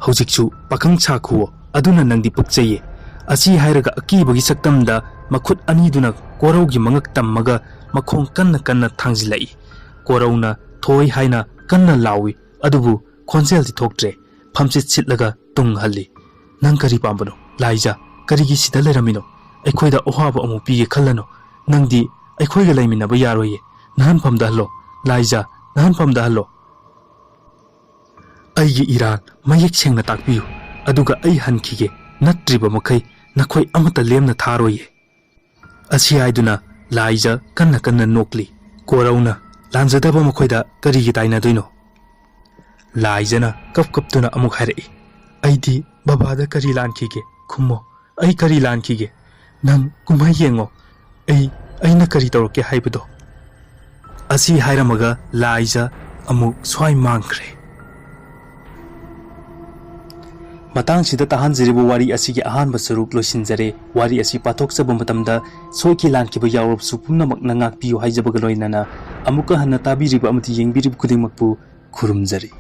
ꯍꯧꯖꯤꯛꯁꯨ ꯄꯥꯈꯪ ꯁꯥꯈꯨꯋꯣ, ꯑꯗꯨꯅ ꯅꯪꯗꯤ ꯄꯛꯆꯩꯌꯦ꯫" ꯑꯁꯤ ꯍꯥꯏꯔꯒ ꯑꯀꯤꯕꯒꯤ ꯁꯛꯇꯝꯗ ꯃꯈꯨꯠ ꯑꯅꯤꯗꯨꯅ ꯀꯣꯔꯧꯒꯤ ꯃꯉꯛ ꯇꯝꯃꯒ ꯃꯈꯣꯡ ꯀꯟꯅ ꯀꯟꯅ ꯊꯥꯡꯖꯤꯜꯂꯛꯏ꯫ ꯀꯣꯔꯧꯅ "ꯊꯣꯏ" ꯍꯥꯏꯅ ꯀꯟꯅ ꯂꯥꯎꯏ, ꯑꯗꯨꯕꯨ ꯈꯣꯟꯖꯦꯜꯗꯤ ꯊꯣꯛꯇ꯭ꯔꯦ꯫ ꯐꯝꯆꯤꯠ ꯁꯤꯠꯂꯒ ꯇꯨꯡ ꯍꯜꯂꯤ꯫ "ꯅꯪ ꯀꯔꯤ ꯄꯥꯝꯕꯅꯣ, ꯂꯥꯏꯖꯥ? ꯀꯔꯤꯒꯤ ꯁꯤꯗ ꯂꯩꯔꯝꯃꯤꯅꯣ? ꯑꯩꯈꯣꯏꯗ ꯑꯋꯥꯕ ꯑꯃꯨꯛ ꯄꯤꯒꯦ ꯈꯜꯂꯅꯨ꯫ ꯅꯪꯗꯤ ꯑꯩꯈꯣꯏꯒ ꯂꯩꯃꯤꯟꯅꯕ ꯌꯥꯔꯣꯏꯌꯦ꯫ ꯅꯍꯟꯐꯝꯗ ꯍꯜꯂꯣ, ꯂꯥꯏꯖꯥ, ꯅꯍꯟꯐꯝꯗ ꯍꯜꯂꯣ꯫ ꯑꯩꯒꯤ ꯏꯔꯥꯜ ꯃꯌꯦꯛ ꯁꯦꯡꯅ ꯇꯥꯛꯄꯤꯌꯨ, ꯑꯗꯨꯒ ꯑꯩ ꯍꯟꯈꯤꯒꯦ꯫ ꯅꯠꯇ꯭ꯔꯤꯕ ꯃꯈꯩ ꯅꯈꯣꯏ ꯑꯃꯠꯇ ꯂꯦꯝꯅ ꯊꯥꯔꯣꯏꯌꯦ꯫" ꯑꯁꯤ ꯍꯥꯏꯗꯨꯅ ꯂꯥꯏꯖ ꯀꯟꯅ ꯀꯟꯅ ꯅꯣꯛꯂꯤ꯫ ꯀꯣꯔꯧꯅ, "ꯂꯥꯟꯖꯗꯕ ꯃꯈꯣꯏꯗ ꯀꯔꯤꯒꯤ ꯇꯥꯏꯅꯗꯣꯏꯅꯣ?" ꯂꯥꯏꯖꯅ ꯀꯞ ꯀꯞꯇꯨꯅ ꯑꯃꯨꯛ ꯍꯥꯏꯔꯛꯏ, "ꯑꯩꯗꯤ ꯕꯕꯥꯗ ꯀꯔꯤ ꯂꯥꯟꯈꯤꯒꯦ? ꯈꯨꯝꯃꯣ, ꯑꯩ ꯀꯔꯤ ꯂꯥꯟꯈꯤꯒꯦ? ꯅꯪ ꯀꯨꯝꯍꯩ ꯌꯦꯡꯉꯣ, ꯑꯩ, ꯑꯩꯅ ꯀꯔꯤ ꯇꯧꯔꯛꯀꯦ ꯍꯥꯏꯕꯗꯣ꯫" ꯑꯁꯤ ꯍꯥꯏꯔꯝꯃꯒ ꯂꯥꯏꯖ ꯑꯃꯨꯛ ꯁ꯭ꯋꯥꯏ ꯃꯥꯡꯈ꯭ꯔꯦ꯫ ꯃꯇꯥꯡꯁꯤꯗ ꯇꯥꯍꯟꯖꯔꯤꯕ ꯋꯥꯔꯤ ꯑꯁꯤꯒꯤ ꯑꯍꯥꯟꯕ ꯁꯔꯨꯛ ꯂꯣꯏꯁꯤꯟꯖꯔꯦ꯫ ꯋꯥꯔꯤ ꯑꯁꯤ ꯄꯥꯊꯣꯛꯆꯕ ꯃꯇꯝꯗ ꯁꯣꯏꯈꯤ ꯂꯥꯟꯈꯤꯕ ꯌꯥꯎꯔꯕꯁꯨ ꯄꯨꯝꯅꯃꯛꯅ ꯉꯥꯛꯄꯤꯌꯨ ꯍꯥꯏꯖꯕꯒ ꯂꯣꯏꯅꯅ ꯑꯃꯨꯛꯀ ꯍꯟꯅ ꯇꯥꯕꯤꯔꯤꯕ ꯑꯃꯗꯤ ꯌꯦꯡꯕꯤꯔꯤꯕ ꯈꯨꯗꯤꯡꯃꯛꯄꯨ ꯈꯨꯔꯨꯝꯖꯔꯤ꯫